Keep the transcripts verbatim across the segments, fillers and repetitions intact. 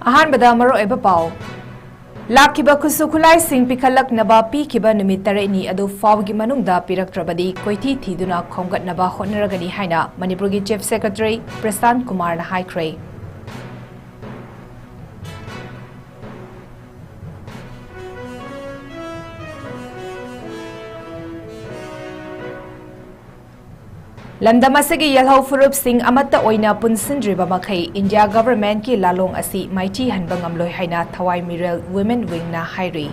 ꯑꯍꯥꯟꯕꯗ ꯃꯔꯨꯑꯣꯏꯕ ꯄꯥꯎ꯫ ꯂꯥꯛꯈꯤꯕ ꯈꯨꯠꯁꯨ ꯈꯨꯠꯂꯥꯏꯁꯤꯡ ꯄꯤꯈꯠꯂꯛꯅꯕ ꯄꯤꯈꯤꯕ ꯅꯨꯃꯤꯠ ꯇꯔꯦꯠꯅꯤ ꯑꯗꯨ ꯐꯥꯎꯒꯤ ꯃꯅꯨꯡꯗ ꯄꯤꯔꯛꯇ꯭ꯔꯕꯗꯤ ꯀꯣꯏꯊꯤ ꯊꯤꯗꯨꯅ ꯈꯣꯝꯒꯠꯅꯕ ꯍꯣꯠꯅꯔꯒꯅꯤ ꯍꯥꯏꯅ ꯃꯅꯤꯄꯨꯔꯒꯤ Chief Secretary ꯄ꯭ꯔꯁꯥꯟꯠ ꯀꯨꯃꯥꯔꯅ ꯍꯥꯏꯈ꯭ꯔꯦ꯫ ꯂꯝꯗꯝ ꯑꯁꯤꯒꯤ ꯌꯦꯜꯍꯧ ꯐꯨꯔꯨꯞꯁꯤꯡ ꯑꯃꯠꯇ ꯑꯣꯏꯅ ꯄꯨꯟꯁꯤꯟꯗ꯭ꯔꯤꯕ ꯃꯈꯩ ꯏꯟꯗꯤꯌꯥ ꯒꯚꯔꯟꯃꯦꯟꯠꯀꯤ ꯂꯥꯂꯣꯡ ꯑꯁꯤ ꯃꯥꯏꯊꯤꯍꯟꯕ ꯉꯝꯂꯣꯏ ꯍꯥꯏꯅ ꯊꯋꯥꯏ ꯃꯤꯔꯦꯜ Women Wingꯅ ꯍꯥꯏꯔꯤ꯫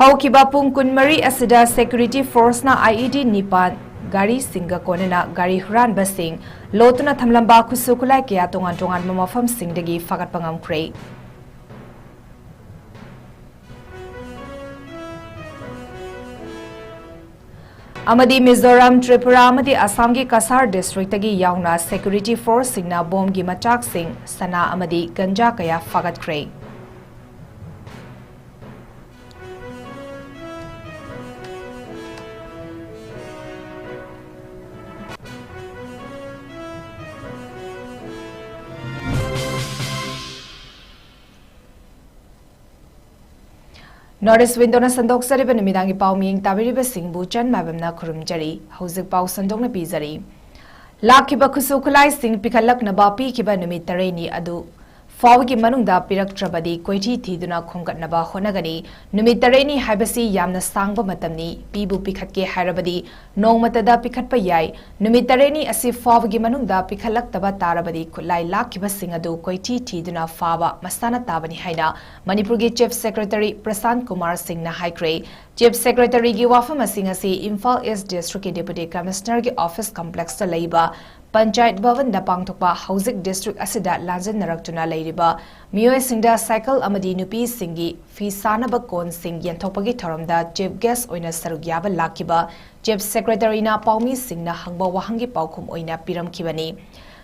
ꯍꯧꯈꯤꯕ ꯄꯨꯡ ꯀꯨꯟꯃꯔꯤ ꯑꯁꯤꯗ security forceꯅ IED ꯅꯤꯄꯥꯟ, ꯒꯥꯔꯤꯁꯤꯡꯒ ꯀꯣꯟꯅꯅ ꯒꯥꯔꯤ ꯍꯨꯔꯥꯟꯕꯁꯤꯡ ꯂꯣꯠꯇꯨꯅ ꯊꯝꯂꯝꯕ ꯈꯨꯠꯁꯨ ꯈꯨꯠꯂꯥꯏ ꯀꯌꯥ ꯇꯣꯉꯥꯟ ꯇꯣꯉꯥꯟꯕ ꯃꯐꯝꯁꯤꯡꯗꯒꯤ ꯐꯥꯒꯠꯄ ꯉꯝꯈ꯭ꯔꯦ꯫ ꯑꯃꯗꯤ ꯃꯤꯖꯣꯔꯥꯝ, ꯇ꯭ꯔꯤꯄꯨꯔꯥ ꯑꯃꯗꯤ ꯑꯁꯥꯝꯒꯤ ꯀꯁꯥꯔ districtꯇꯒꯤ ꯌꯥꯎꯅ security forceꯁꯤꯡꯅ ꯕꯣꯝꯒꯤ ꯃꯆꯥꯛꯁꯤꯡ, ꯁꯅꯥ ꯑꯃꯗꯤ ꯒꯟꯖꯥ ꯀꯌꯥ ꯐꯥꯒꯠꯈ꯭ꯔꯦ꯫ North East Windowꯅ ꯁꯟꯗꯣꯛꯆꯔꯤꯕ ꯅꯨꯃꯤꯗꯥꯡꯒꯤ ꯄꯥꯎ ꯃꯤꯠꯌꯦꯡ ꯇꯥꯕꯤꯔꯤꯕꯁꯤꯡꯕꯨ ꯆꯟ ꯃꯥꯏꯕꯝꯅ ꯈꯨꯔꯨꯝꯖꯔꯤ꯫ ꯍꯧꯖꯤꯛ ꯄꯥꯎ ꯁꯟꯗꯣꯛꯅ ꯄꯤꯖꯔꯤ꯫ ꯂꯥꯛꯈꯤꯕ ꯈꯨꯠꯁꯨ ꯈꯨꯠꯂꯥꯏꯁꯤꯡ ꯄꯤꯈꯠꯂꯛꯅꯕ ꯄꯤꯈꯤꯕ ꯅꯨꯃꯤꯠ ꯇꯔꯦꯠꯅꯤ ꯑꯗꯨ ꯐꯥꯎꯒꯤ ꯃꯅꯨꯡꯗ ꯄꯤꯔꯛꯇ꯭ꯔꯕꯗꯤ ꯀꯣꯏꯊꯤ ꯊꯤꯗꯨꯅ ꯈꯣꯝꯒꯠꯅꯕ ꯍꯣꯠꯅꯒꯅꯤ꯫ ꯅꯨꯃꯤꯠ ꯇꯔꯦꯠꯅꯤ ꯍꯥꯏꯕꯁꯤ ꯌꯥꯝꯅ ꯁꯥꯡꯕ ꯃꯇꯝꯅꯤ꯫ ꯄꯤꯕꯨ ꯄꯤꯈꯠꯀꯦ ꯍꯥꯏꯔꯕꯗꯤ ꯅꯣꯡꯃꯇꯗ ꯄꯤꯈꯠꯄ ꯌꯥꯏ꯫ ꯅꯨꯃꯤꯠ ꯇꯔꯦꯠꯅꯤ ꯑꯁꯤ ꯐꯥꯎꯕꯒꯤ ꯃꯅꯨꯡꯗ ꯄꯤꯈꯠꯂꯛꯇꯕ ꯇꯥꯔꯕꯗꯤ ꯈꯨꯠꯂꯥꯏ ꯂꯥꯛꯈꯤꯕꯁꯤꯡ ꯑꯗꯨ ꯀꯣꯏꯊꯤ ꯊꯤꯗꯨꯅ ꯐꯥꯕ ꯃꯁꯥꯅ ꯇꯥꯕꯅꯤ ꯍꯥꯏꯅ ꯃꯅꯤꯄꯨꯔꯒꯤ Chief Secretary ꯄ꯭ꯔꯁꯥꯟꯠ ꯀꯨꯃꯥꯔ ꯁꯤꯡꯅ ꯍꯥꯏꯈ꯭ꯔꯦ꯫ Chief Secretaryꯒꯤ ꯋꯥꯐꯝ ꯑꯁꯤꯡ ꯑꯁꯤ ꯏꯝꯐꯥꯜ East Districtꯀꯤ Deputy Commissionerꯒꯤ office complexꯇ ꯂꯩꯕ ꯄꯟꯆꯥꯌꯠ ꯚꯕꯟꯗ ꯄꯥꯡꯊꯣꯛꯄ ꯍꯧꯖꯤꯛ district ꯑꯁꯤꯗ ꯂꯥꯟꯖꯟꯅꯔꯛꯇꯨꯅ ꯂꯩꯔꯤꯕ ꯃꯤꯑꯣꯏꯁꯤꯡꯗ cycle ꯑꯃꯗꯤ ꯅꯨꯄꯤꯁꯤꯡꯒꯤ ꯐꯤ ꯁꯥꯅꯕ ꯀꯣꯟꯁꯤꯡ ꯌꯦꯟꯊꯣꯛꯄꯒꯤ ꯊꯧꯔꯝꯗ chief guest ꯑꯣꯏꯅ ꯁꯔꯨꯛ ꯌꯥꯕ ꯂꯥꯛꯈꯤꯕ Chief Secretaryꯅ ꯄꯥꯎꯃꯤꯁꯤꯡꯅ ꯍꯪꯕ ꯋꯥꯍꯪꯒꯤ ꯄꯥꯎꯈꯨꯝ ꯑꯣꯏꯅ ꯄꯤꯔꯝꯈꯤꯕꯅꯤ꯫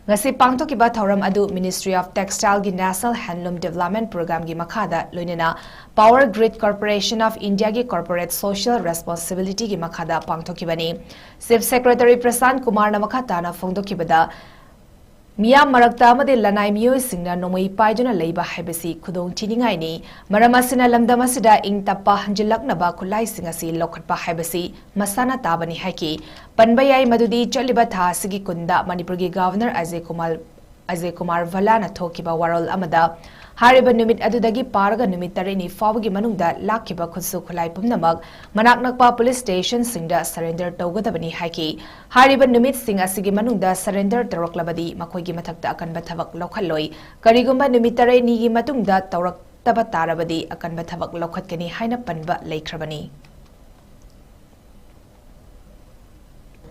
ꯉꯁꯤ ꯄꯥꯡꯊꯣꯛꯈꯤꯕ ꯊꯧꯔꯝ ꯑꯗꯨ Ministry of Textile ꯒꯤ National Handloom Development Program ꯒꯤ ꯃꯈꯥꯗ, ꯂꯣꯏꯅꯅ Power Grid Corporation of India ꯒꯤ Corporate Social Responsibility ꯒꯤ ꯃꯈꯥꯗ ꯄꯥꯡꯊꯣꯛꯈꯤꯕꯅꯤ꯫ Chief Secretary ꯄ꯭ꯔꯁꯥꯟ ꯀꯨꯃꯥꯔꯅ ꯃꯈꯥ ꯇꯥꯅ ꯐꯣꯡꯗꯣꯛꯈꯤꯕꯗ, ꯃꯤꯌꯥꯝ ꯃꯔꯛꯇ ꯑꯃꯗꯤ ꯂꯅꯥꯏ ꯃꯤꯑꯣꯏꯁꯤꯡꯅ ꯅꯣꯡꯃꯩ ꯄꯥꯏꯗꯨꯅ ꯂꯩꯕ ꯍꯥꯏꯕꯁꯤ ꯈꯨꯗꯣꯡ ꯊꯤꯅꯤꯡꯉꯥꯏꯅꯤ꯫ ꯃꯔꯝ ꯑꯁꯤꯅ ꯂꯝꯗꯝ ꯑꯁꯤꯗ ꯏꯪ ꯇꯞꯄ ꯍꯟꯖꯤꯜꯂꯛꯅꯕ ꯈꯨꯠꯂꯥꯏꯁꯤꯡ ꯑꯁꯤ ꯂꯧꯈꯠꯄ ꯍꯥꯏꯕꯁꯤ ꯃꯁꯥꯅ ꯇꯥꯕꯅꯤ ꯍꯥꯏꯈꯤ꯫ ꯄꯟꯕ ꯌꯥꯏ ꯃꯗꯨꯗꯤ ꯆꯠꯂꯤꯕ ꯊꯥ ꯑꯁꯤꯒꯤ ꯀꯨꯟꯗ ꯃꯅꯤꯄꯨꯔꯒꯤ Governor ꯑꯖꯌ ꯀꯨꯃꯥꯔ, ꯑꯖꯌ ꯀꯨꯃꯥꯔ ꯚꯜꯂꯥꯅ ꯊꯣꯛꯈꯤꯕ ꯋꯥꯔꯣꯜ ꯑꯃꯗ, ꯍꯥꯏꯔꯤꯕ ꯅꯨꯃꯤꯠ ꯑꯗꯨꯗꯒꯤ ꯄꯥꯔꯒ ꯅꯨꯃꯤꯠ ꯇꯔꯦꯠꯅꯤ ꯐꯥꯎꯕꯒꯤ ꯃꯅꯨꯡꯗ ꯂꯥꯛꯈꯤꯕ ꯈꯨꯠꯁꯨ ꯈꯨꯠꯂꯥꯏ ꯄꯨꯝꯅꯃꯛ ꯃꯅꯥꯛ ꯅꯛꯄ police station ꯁꯤꯡꯗ surrender ꯇꯧꯒꯗꯕꯅꯤ ꯍꯥꯏꯈꯤ꯫ ꯍꯥꯏꯔꯤꯕ ꯅꯨꯃꯤꯠꯁꯤꯡ ꯑꯁꯤꯒꯤ ꯃꯅꯨꯡꯗ surrender ꯇꯧꯔꯛꯂꯕꯗꯤ ꯃꯈꯣꯏꯒꯤ ꯃꯊꯛꯇ ꯑꯀꯟꯕ ꯊꯕꯛ ꯂꯧꯈꯠꯂꯣꯏ꯫ ꯀꯔꯤꯒꯨꯝꯕ ꯅꯨꯃꯤꯠ ꯇꯔꯦꯠꯅꯤꯒꯤ ꯃꯇꯨꯡꯗ ꯇꯧꯔꯛꯇꯕ ꯇꯥꯔꯕꯗꯤ ꯑꯀꯟꯕ ꯊꯕꯛ ꯂꯧꯈꯠꯀꯅꯤ ꯍꯥꯏꯅ ꯄꯟꯕ ꯂꯩꯈ꯭ꯔꯕꯅꯤ꯫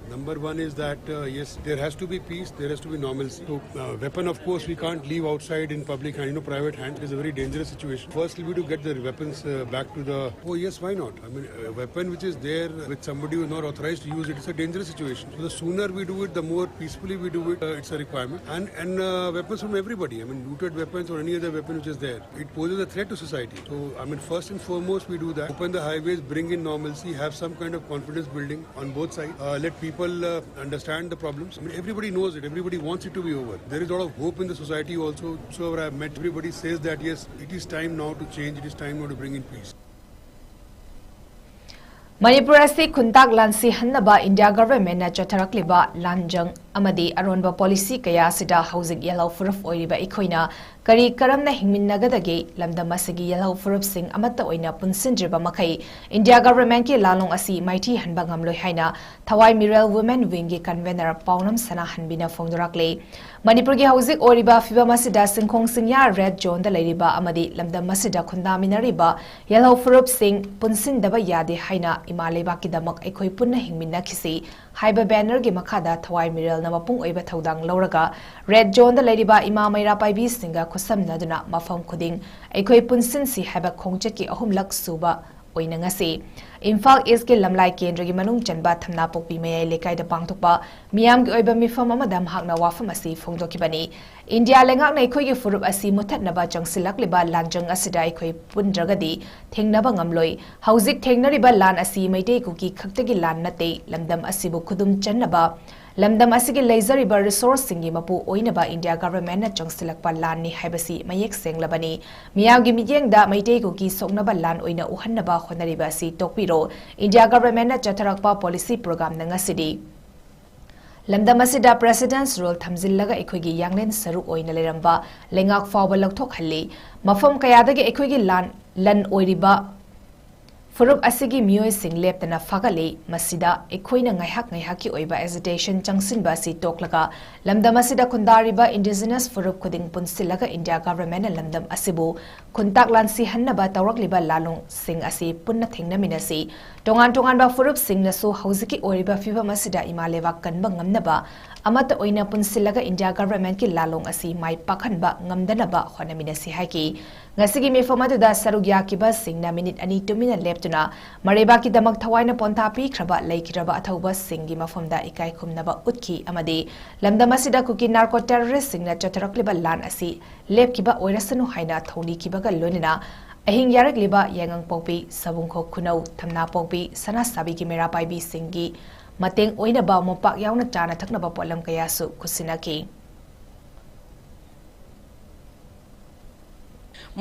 Number one is that, uh, yes, there has to be peace, there has to be normalcy. So, uh, weapon, of course, we can't leave outside in public hand, you know, private hand. It is a very dangerous situation. First, we to get the weapons, uh, back to the... Oh, yes, why not? I mean, a weapon which is there with somebody who is not authorized to use it, it's a dangerous situation. So the sooner we do it, the more peacefully we do it, uh, it's a requirement. And, and, uh, weapons from everybody, I mean, looted weapons or any other weapon which is there, it poses a threat to society. So, I mean, first and foremost, we do that. Open the highways, bring in normalcy, have some kind of confidence building on both sides. Uh, let people, uh, understand the problems. I mean, everybody knows it. Everybody wants it to be over. There is a lot of hope in the society also. Whosoever I've met, everybody says that, yes, it is time now to change. It is time now to bring in peace. Manipur ꯑꯁꯤ ꯈꯨꯟꯇꯥꯛ ꯂꯥꯟꯁꯤꯍꯟꯅꯕ India Government ꯅ ꯆꯠꯊꯔꯛꯂꯤꯕ ꯂꯥꯟꯖꯪ ꯑꯃꯗꯤ ꯑꯔꯣꯟꯕ policy ꯀꯌꯥ ꯑꯁꯤꯗ ꯍꯧꯖꯤꯛ ꯌꯦꯜꯍꯧ ꯐꯨꯔꯨꯞ ꯑꯣꯏꯔꯤꯕ ꯑꯩꯈꯣꯏꯅ ꯀꯔꯤ ꯀꯔꯝꯅ ꯍꯤꯡꯃꯤꯟꯅꯒꯗꯒꯦ? ꯂꯝꯗꯝ ꯑꯁꯤꯒꯤ ꯌꯦꯜꯍꯧ ꯐꯨꯔꯨꯞꯁꯤꯡ ꯑꯃꯠꯇ ꯑꯣꯏꯅ ꯄꯨꯟꯁꯤꯟꯗ꯭ꯔꯤꯕ ꯃꯈꯩ India Government ꯀꯤ ꯂꯥꯂꯣꯡ ꯑꯁꯤ ꯃꯥꯏꯊꯤ ꯍꯟꯕ ꯉꯝꯂꯣꯏ ꯍꯥꯏꯅ ꯊꯋꯥꯏ ꯃꯤꯔꯦꯜ Women Wing ꯒꯤ convener ꯄꯥꯎꯅꯝ ꯁꯅꯥꯍꯟꯕꯤꯅ ꯐꯣꯡꯗꯣꯔꯛꯂꯤ꯫ ꯃꯅꯤꯄꯨꯔꯒꯤ ꯍꯧꯖꯤꯛ ꯑꯣꯏꯔꯤꯕ ꯐꯤꯕꯝ ꯑꯁꯤꯗ ꯆꯤꯡꯈꯣꯡ ꯆꯤꯡꯌꯥ red zone ꯗ ꯂꯩꯔꯤꯕ ꯑꯃꯗꯤ ꯂꯝꯗꯝ ꯑꯁꯤꯗ ꯈꯨꯟꯗꯥꯃꯤꯟꯅꯔꯤꯕ ꯌꯦꯜꯍꯧ ꯐꯨꯔꯨꯞꯁꯤꯡ ꯄꯨꯟꯁꯤꯟꯗꯕ ꯌꯥꯗꯦ ꯍꯥꯏꯅ ꯏꯃꯥ ꯂꯩꯕꯥꯛꯀꯤꯗꯃꯛ ꯑꯩꯈꯣꯏ ꯄꯨꯟꯅ ꯍꯤꯡꯃꯤꯟꯅꯈꯤꯁꯤ ꯍꯥꯏꯕ banner ꯒꯤ ꯃꯈꯥꯗ ꯊꯋꯥꯏ ꯃꯤꯔꯦꯜꯅ ꯃꯄꯨꯡ ꯑꯣꯏꯕ ꯊꯧꯗꯥꯡ ꯂꯧꯔꯒ red zone ꯗ ꯂꯩꯔꯤꯕ ꯏꯃꯥ ꯃꯩꯔꯥ ꯄꯥꯏꯕꯤꯁꯤꯡꯒ ꯈꯨꯠꯁꯝꯅꯗꯨꯅ ꯃꯐꯝ ꯈꯨꯗꯤꯡ ꯑꯩꯈꯣꯏ ꯄꯨꯟꯁꯤꯟꯁꯤ ꯍꯥꯏꯕ ꯈꯣꯡꯆꯠꯀꯤ ꯑꯍꯨꯝꯂꯛ ꯁꯨꯕ ꯑꯣꯏꯅ ꯉꯁꯤ ꯏꯝꯐꯥꯜ ꯏꯁꯀꯤ ꯂꯝꯂꯥꯏ ꯀꯦꯟꯗ꯭ꯔꯒꯤ ꯃꯅꯨꯡ ꯆꯟꯕ ꯊꯝꯅꯥꯄꯣꯛꯄꯤ ꯃꯌꯥꯏ ꯂꯩꯀꯥꯏꯗ ꯄꯥꯡꯊꯣꯛꯄ ꯃꯤꯌꯥꯝꯒꯤ ꯑꯣꯏꯕ ꯃꯤꯐꯝ ꯑꯃꯗ ꯃꯍꯥꯛꯅ ꯋꯥꯐꯝ ꯑꯁꯤ ꯐꯣꯡꯗꯣꯛꯈꯤꯕꯅꯤ꯫ ꯏꯟꯗꯤꯌꯥ ꯂꯩꯉꯥꯛꯅ ꯑꯩꯈꯣꯏꯒꯤ ꯐꯨꯔꯨꯞ ꯑꯁꯤ ꯃꯨꯊꯠꯅꯕ ꯆꯪꯁꯤꯜꯂꯛꯂꯤꯕ ꯂꯥꯟꯖꯪ ꯑꯁꯤꯗ ꯑꯩꯈꯣꯏ ꯄꯨꯟꯗ꯭ꯔꯒꯗꯤ ꯊꯦꯡꯅꯕ ꯉꯝꯂꯣꯏ꯫ ꯍꯧꯖꯤꯛ ꯊꯦꯡꯅꯔꯤꯕ ꯂꯥꯟ ꯑꯁꯤ ꯃꯩꯇꯩ ꯀꯨꯀꯤ ꯈꯛꯇꯒꯤ ꯂꯥꯟ ꯅꯠꯇꯦ꯫ ꯂꯝꯗꯝ ꯑꯁꯤꯕꯨ ꯈꯨꯗꯨꯝ ꯆꯟꯅꯕ, ꯂꯝꯗꯝ ꯑꯁꯤꯒꯤ ꯂꯩꯖꯔꯤꯕ ꯔꯤꯁꯣꯔꯁꯁꯤꯡꯒꯤ ꯃꯄꯨ ꯑꯣꯏꯅꯕ ꯏꯟꯗꯤꯌꯥ ꯒꯚꯔꯟꯃꯦꯟꯠꯅ ꯆꯪꯁꯤꯜꯂꯛꯄ ꯂꯥꯟꯅꯤ ꯍꯥꯏꯕꯁꯤ ꯃꯌꯦꯛ ꯁꯦꯡꯂꯕꯅꯤ꯫ ꯃꯤꯌꯥꯝꯒꯤ ꯃꯤꯠꯌꯦꯡꯗ ꯃꯩꯇꯩ ꯀꯨꯀꯤ ꯁꯣꯛꯅꯕ ꯂꯥꯟ ꯑꯣꯏꯅ ꯎꯍꯟꯅꯕ ꯍꯣꯠꯅꯔꯤꯕ ꯑꯁꯤ ꯇꯣꯛꯄꯤꯔꯣ꯫ ꯏꯟꯗꯤꯌꯥ ꯒꯚꯔꯟꯃꯦꯟꯠꯅ ꯆꯠꯊꯔꯛꯄ ꯄꯣꯂꯤꯁꯤ ꯄ꯭ꯔꯣꯒ꯭ꯔꯥꯝꯅ ꯉꯁꯤꯗꯤ ꯂꯝꯗꯝ ꯑꯁꯤꯗ ꯄ꯭ꯔꯦꯁꯤꯗꯦꯟꯠꯁ ꯔꯨꯜ ꯊꯝꯖꯤꯜꯂꯒ ꯑꯩꯈꯣꯏꯒꯤ ꯌꯥꯡꯂꯦꯟ ꯁꯔꯨꯛ ꯑꯣꯏꯅ ꯂꯩꯔꯝꯕ ꯂꯩꯉꯥꯛ ꯐꯥꯎꯕ ꯂꯧꯊꯣꯛꯍꯜꯂꯤ꯫ ꯃꯐꯝ ꯀꯌꯥꯗꯒꯤ ꯑꯩꯈꯣꯏꯒꯤ ꯂꯥꯟ, ꯂꯟ ꯑꯣꯏꯔꯤꯕ ꯐꯨꯔꯨꯞ ꯑꯁꯤꯒꯤ ꯃꯤꯑꯣꯏꯁꯤꯡ ꯂꯦꯞꯇꯅ ꯐꯥꯒꯠꯂꯤ꯫ ꯃꯁꯤꯗ ꯑꯩꯈꯣꯏꯅ ꯉꯥꯏꯍꯥꯛ ꯉꯥꯏꯍꯥꯛꯀꯤ ꯑꯣꯏꯕ ꯑꯦꯖꯤꯇꯦꯁꯟ ꯆꯪꯁꯤꯟꯕ ꯑꯁꯤ ꯇꯣꯛꯂꯒ ꯂꯝꯗꯝ ꯑꯁꯤꯗ ꯈꯨꯟꯗꯥꯔꯤꯕ ꯏꯟꯗꯤꯖꯤꯅꯁ ꯐꯨꯔꯨꯞ ꯈꯨꯗꯤꯡ ꯄꯨꯟꯁꯤꯜꯂꯒ ꯏꯟꯗꯤꯌꯥ ꯒꯚꯔꯟꯃꯦꯟꯠꯅ ꯂꯝꯗꯝ ꯑꯁꯤꯕꯨ ꯈꯨꯟꯇꯥꯛ ꯂꯥꯟꯁꯤꯍꯟꯅꯕ ꯇꯧꯔꯛꯂꯤꯕ ꯂꯥꯂꯣꯡꯁꯤꯡ ꯑꯁꯤ ꯄꯨꯟꯅ ꯊꯦꯡꯅꯃꯤꯟꯅꯁꯤ꯫ ꯇꯣꯉꯥꯟ ꯇꯣꯉꯥꯟꯕ ꯐꯨꯔꯨꯞꯁꯤꯡꯅꯁꯨ ꯍꯧꯖꯤꯛꯀꯤ ꯑꯣꯏꯔꯤꯕ ꯐꯤꯕꯝ ꯑꯁꯤꯗ ꯏꯃꯥ ꯂꯩꯕꯥꯛ ꯀꯟꯕ ꯉꯝꯅꯕ ꯑꯃꯠꯇ ꯑꯣꯏꯅ ꯄꯨꯟꯁꯤꯜꯂꯒ ꯏꯟꯗꯤꯌꯥ ꯒꯚꯔꯟꯃꯦꯟꯠꯀꯤ ꯂꯥꯂꯣꯡ ꯑꯁꯤ ꯃꯥꯏ ꯄꯥꯛꯍꯟꯕ ꯉꯝꯗꯅꯕ ꯍꯣꯠꯅꯃꯤꯟꯅꯁꯤ ꯍꯥꯏꯈꯤ꯫ ꯉꯁꯤꯒꯤ ꯃꯤꯐꯝ ꯑꯗꯨꯗ ꯁꯔꯨꯛ ꯌꯥꯈꯤꯕꯁꯤꯡꯅ ꯃꯤꯅꯤꯠ ꯑꯅꯤ ꯇꯨꯃꯤꯟꯅ ꯂꯦꯞꯇꯨꯅ ꯃꯔꯩꯕꯥꯛꯀꯤꯗꯃꯛ ꯊꯋꯥꯏꯅ ꯄꯣꯟꯊꯥ ꯄꯤꯈ꯭ꯔꯕ ꯂꯩꯈꯤꯗ꯭ꯔꯕ ꯑꯊꯧꯕꯁꯤꯡꯒꯤ ꯃꯐꯝꯗ ꯏꯀꯥꯏ ꯈꯨꯝꯅꯕ ꯎꯠꯈꯤ ꯑꯃꯗꯤ ꯂꯝꯗꯝ ꯑꯁꯤꯗ ꯀꯨꯀꯤ ꯅꯥꯔꯀꯣ ꯇꯦꯔꯣꯔꯤꯁ꯭ꯠꯁꯤꯡꯅ ꯆꯠꯊꯔꯛꯂꯤꯕ ꯂꯥꯟ ꯑꯁꯤ ꯂꯦꯞꯈꯤꯕ ꯑꯣꯏꯔꯁꯅꯨ ꯍꯥꯏꯅ ꯊꯧꯅꯤꯈꯤꯕꯒ ꯂꯣꯏꯅꯅ ꯑꯍꯤꯡ ꯌꯥꯔꯛꯂꯤꯕ ꯌꯥꯏꯉꯪꯄꯣꯛꯄꯤ, ꯁꯥꯕꯨꯡꯈꯣꯛ ꯈꯨꯅꯧ, ꯊꯝꯅꯥꯄꯣꯛꯄꯤ, ꯁꯅꯥꯁꯥꯕꯤꯒꯤ ꯃꯩꯔꯥ ꯄꯥꯏꯕꯤꯁꯤꯡꯒꯤ ꯃꯇꯦꯡ ꯑꯣꯏꯅꯕ ꯃꯣꯝꯄꯥꯛ ꯌꯥꯎꯅ ꯆꯥꯅ ꯊꯛꯅꯕ ꯄꯣꯠꯂꯝ ꯀꯌꯥꯁꯨ ꯈꯨꯠꯁꯤꯟꯅꯈꯤ꯫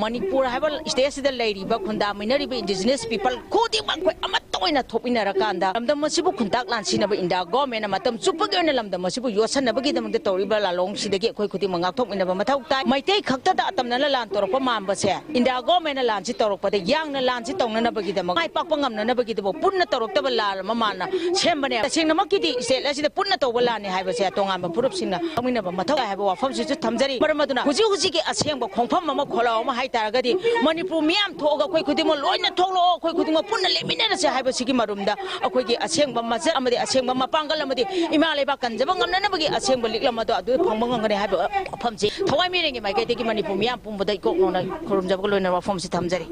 ꯃꯅꯤꯄꯨꯔ ꯍꯥꯏꯕ ꯁ꯭ꯇꯦꯠꯁꯤꯗ ꯂꯩꯔꯤꯕ ꯈꯨꯟꯗꯥꯃꯤꯟꯅꯔꯤꯕ ꯏꯟꯗꯤꯖꯤꯅꯁ ꯄꯤꯄꯜ ꯈꯨꯗꯤꯡꯃꯛ ꯑꯩꯈꯣꯏ ꯑꯃꯠꯇ ꯑꯣꯏꯅ ꯊꯣꯛꯃꯤꯟꯅꯔꯀꯥꯟꯗ ꯂꯝꯗꯝ ꯑꯁꯤꯕꯨ ꯈꯨꯟꯇꯥꯛ ꯂꯥꯟꯁꯤꯅꯕ ꯏꯟꯗꯤꯌꯥ ꯒꯣꯔꯃꯦꯟꯅ ꯃꯇꯝ ꯆꯨꯞꯄꯒꯤ ꯑꯣꯏꯅ ꯂꯝꯗꯝ ꯑꯁꯤꯕꯨ ꯌꯣꯠꯁꯟꯅꯕꯒꯤꯗꯃꯛꯇ ꯇꯧꯔꯤꯕ ꯂꯥꯂꯣꯡꯁꯤꯗꯒꯤ ꯑꯩꯈꯣꯏ ꯈꯨꯗꯤꯡꯃꯛ ꯉꯥꯛꯊꯣꯛꯃꯤꯟꯅꯕ ꯃꯊꯧ ꯇꯥꯏ꯫ ꯃꯩꯇꯩ ꯈꯛꯇꯗ ꯑꯇꯝꯅꯅ ꯂꯥꯟ ꯇꯧꯔꯛꯄ ꯃꯥꯟꯕꯁꯦ, ꯏꯟꯗꯤꯌꯥ ꯒꯣꯔꯃꯦꯟꯅ ꯂꯥꯟꯁꯤ ꯇꯧꯔꯛꯄꯗ ꯌꯥꯡꯅ ꯂꯥꯟꯁꯤ ꯇꯧꯅꯅꯕꯒꯤꯗꯃꯛ, ꯃꯥꯏ ꯄꯥꯛꯄ ꯉꯝꯅꯅꯕꯒꯤꯗꯃꯛ ꯄꯨꯟꯅ ꯇꯧꯔꯛꯇꯕ ꯂꯥꯟ ꯑꯃ ꯃꯥꯟꯅ ꯁꯦꯝꯕꯅꯦ꯫ ꯇꯁꯦꯡꯅꯃꯛꯀꯤꯗꯤ ꯁ꯭ꯇꯦꯠ ꯑꯁꯤꯗ ꯄꯨꯟꯅ ꯇꯧꯕ ꯂꯥꯟꯅꯤ ꯍꯥꯏꯕꯁꯦ ꯇꯣꯉꯥꯟꯕ ꯐꯨꯔꯨꯞꯁꯤꯡꯅ ꯈꯪꯃꯤꯟꯅꯕ ꯃꯊꯧ ꯇꯥꯏ ꯍꯥꯏꯕ ꯋꯥꯐꯝꯁꯤꯁꯨ ꯊꯝꯖꯔꯤ꯫ ꯃꯔꯝ ꯑꯗꯨꯅ ꯍꯧꯖꯤꯛ ꯍꯧꯖꯤꯛꯀꯤ ꯑꯁꯦꯡꯕ ꯈꯣꯡꯐꯝ ꯑꯃ, ꯈꯣꯜꯂꯥꯎ ꯑꯃ ꯍꯥꯏꯇꯥꯔꯒꯗꯤ, ꯃꯅꯤꯄꯨꯔ ꯃꯤꯌꯥꯝ ꯊꯣꯛꯑꯒ ꯑꯩꯈꯣꯏ ꯈꯨꯗꯤꯡꯃꯛ ꯂꯣꯏꯅ ꯊꯣꯛꯂꯛꯑꯣ, ꯑꯩꯈꯣꯏ ꯈꯨꯗꯤꯡꯃꯛ ꯄꯨꯟꯅ ꯂꯩꯃꯤꯟꯅꯔꯁꯦ ꯍꯥꯏꯕꯁꯤꯒꯤ ꯃꯔꯨꯝꯗ ꯑꯩꯈꯣꯏꯒꯤ ꯑꯁꯦꯡꯕ ꯃꯆꯠ ꯑꯃꯗꯤ ꯑꯁꯦꯡꯕ ꯃꯄꯥꯡꯒꯜ ꯑꯃꯗꯤ ꯏꯃꯥ ꯂꯩꯕꯥꯛ ꯀꯟꯖꯕ ꯉꯝꯅꯅꯕꯒꯤ ꯑꯁꯦꯡꯕ ꯂꯤꯛꯂꯝ ꯑꯗꯣ ꯑꯗꯨ ꯐꯪꯕ ꯉꯝꯒꯅꯤ ꯍꯥꯏꯕ ꯋꯥꯐꯝꯁꯤ ꯊꯋꯥꯏ ꯃꯤꯔꯦꯟꯒꯤ ꯃꯥꯏꯀꯩꯗꯒꯤ ꯃꯅꯤꯄꯨꯔ ꯃꯤꯌꯥꯝ ꯄꯨꯝꯕꯗ ꯏꯀꯣꯛ ꯅꯧꯅ ꯈꯨꯔꯨꯝꯖꯕꯒ ꯂꯣꯏꯅꯅ ꯋꯥꯐꯝꯁꯤ ꯊꯝꯖꯔꯤ꯫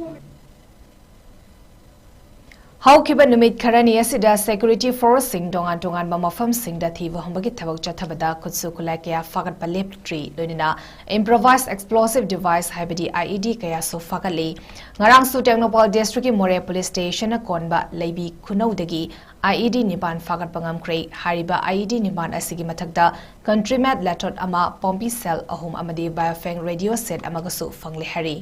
ꯍꯧꯈꯤꯕ ꯅꯨꯃꯤꯠ ꯈꯔꯅꯤ ꯑꯁꯤꯗ security forceꯁꯤꯡ ꯇꯣꯉꯥꯟ ꯇꯣꯉꯥꯟꯕ ꯃꯐꯝꯁꯤꯡꯗ ꯊꯤꯕ ꯍꯨꯝꯕꯒꯤ ꯊꯕꯛ ꯆꯠꯊꯕꯗ ꯈꯨꯠꯁꯨ ꯈꯨꯠꯂꯥꯏ ꯀꯌꯥ ꯐꯥꯒꯠꯄ ꯂꯦꯞꯇ꯭ꯔꯤ, ꯂꯣꯏꯅꯅ improvised explosive device ꯍꯥꯏꯕꯗꯤ IED ꯀꯌꯥꯁꯨ ꯐꯥꯒꯠꯂꯤ꯫ ꯉꯔꯥꯡꯁꯨ ꯇꯦꯡꯅꯧꯄꯜ districtꯀꯤ ꯃꯣꯔꯦ police stationꯅ ꯀꯣꯟꯕ ꯂꯩꯕꯤ ꯈꯨꯅꯧꯗꯒꯤ IED ꯅꯤꯄꯥꯟ ꯐꯥꯒꯠꯄ ꯉꯝꯈ꯭ꯔꯦ꯫ ꯍꯥꯏꯔꯤꯕ IED ꯅꯤꯄꯥꯟ ꯑꯁꯤꯒꯤ ꯃꯊꯛꯇ country made ꯂꯦꯊꯣꯠ ꯑꯃ, ꯄꯣꯝꯄꯤ shell ꯑꯍꯨꯝ ꯑꯃꯗꯤ Baofeng radio set ꯑꯃꯒꯁꯨ ꯐꯪꯂꯦ ꯍꯥꯏꯔꯤ꯫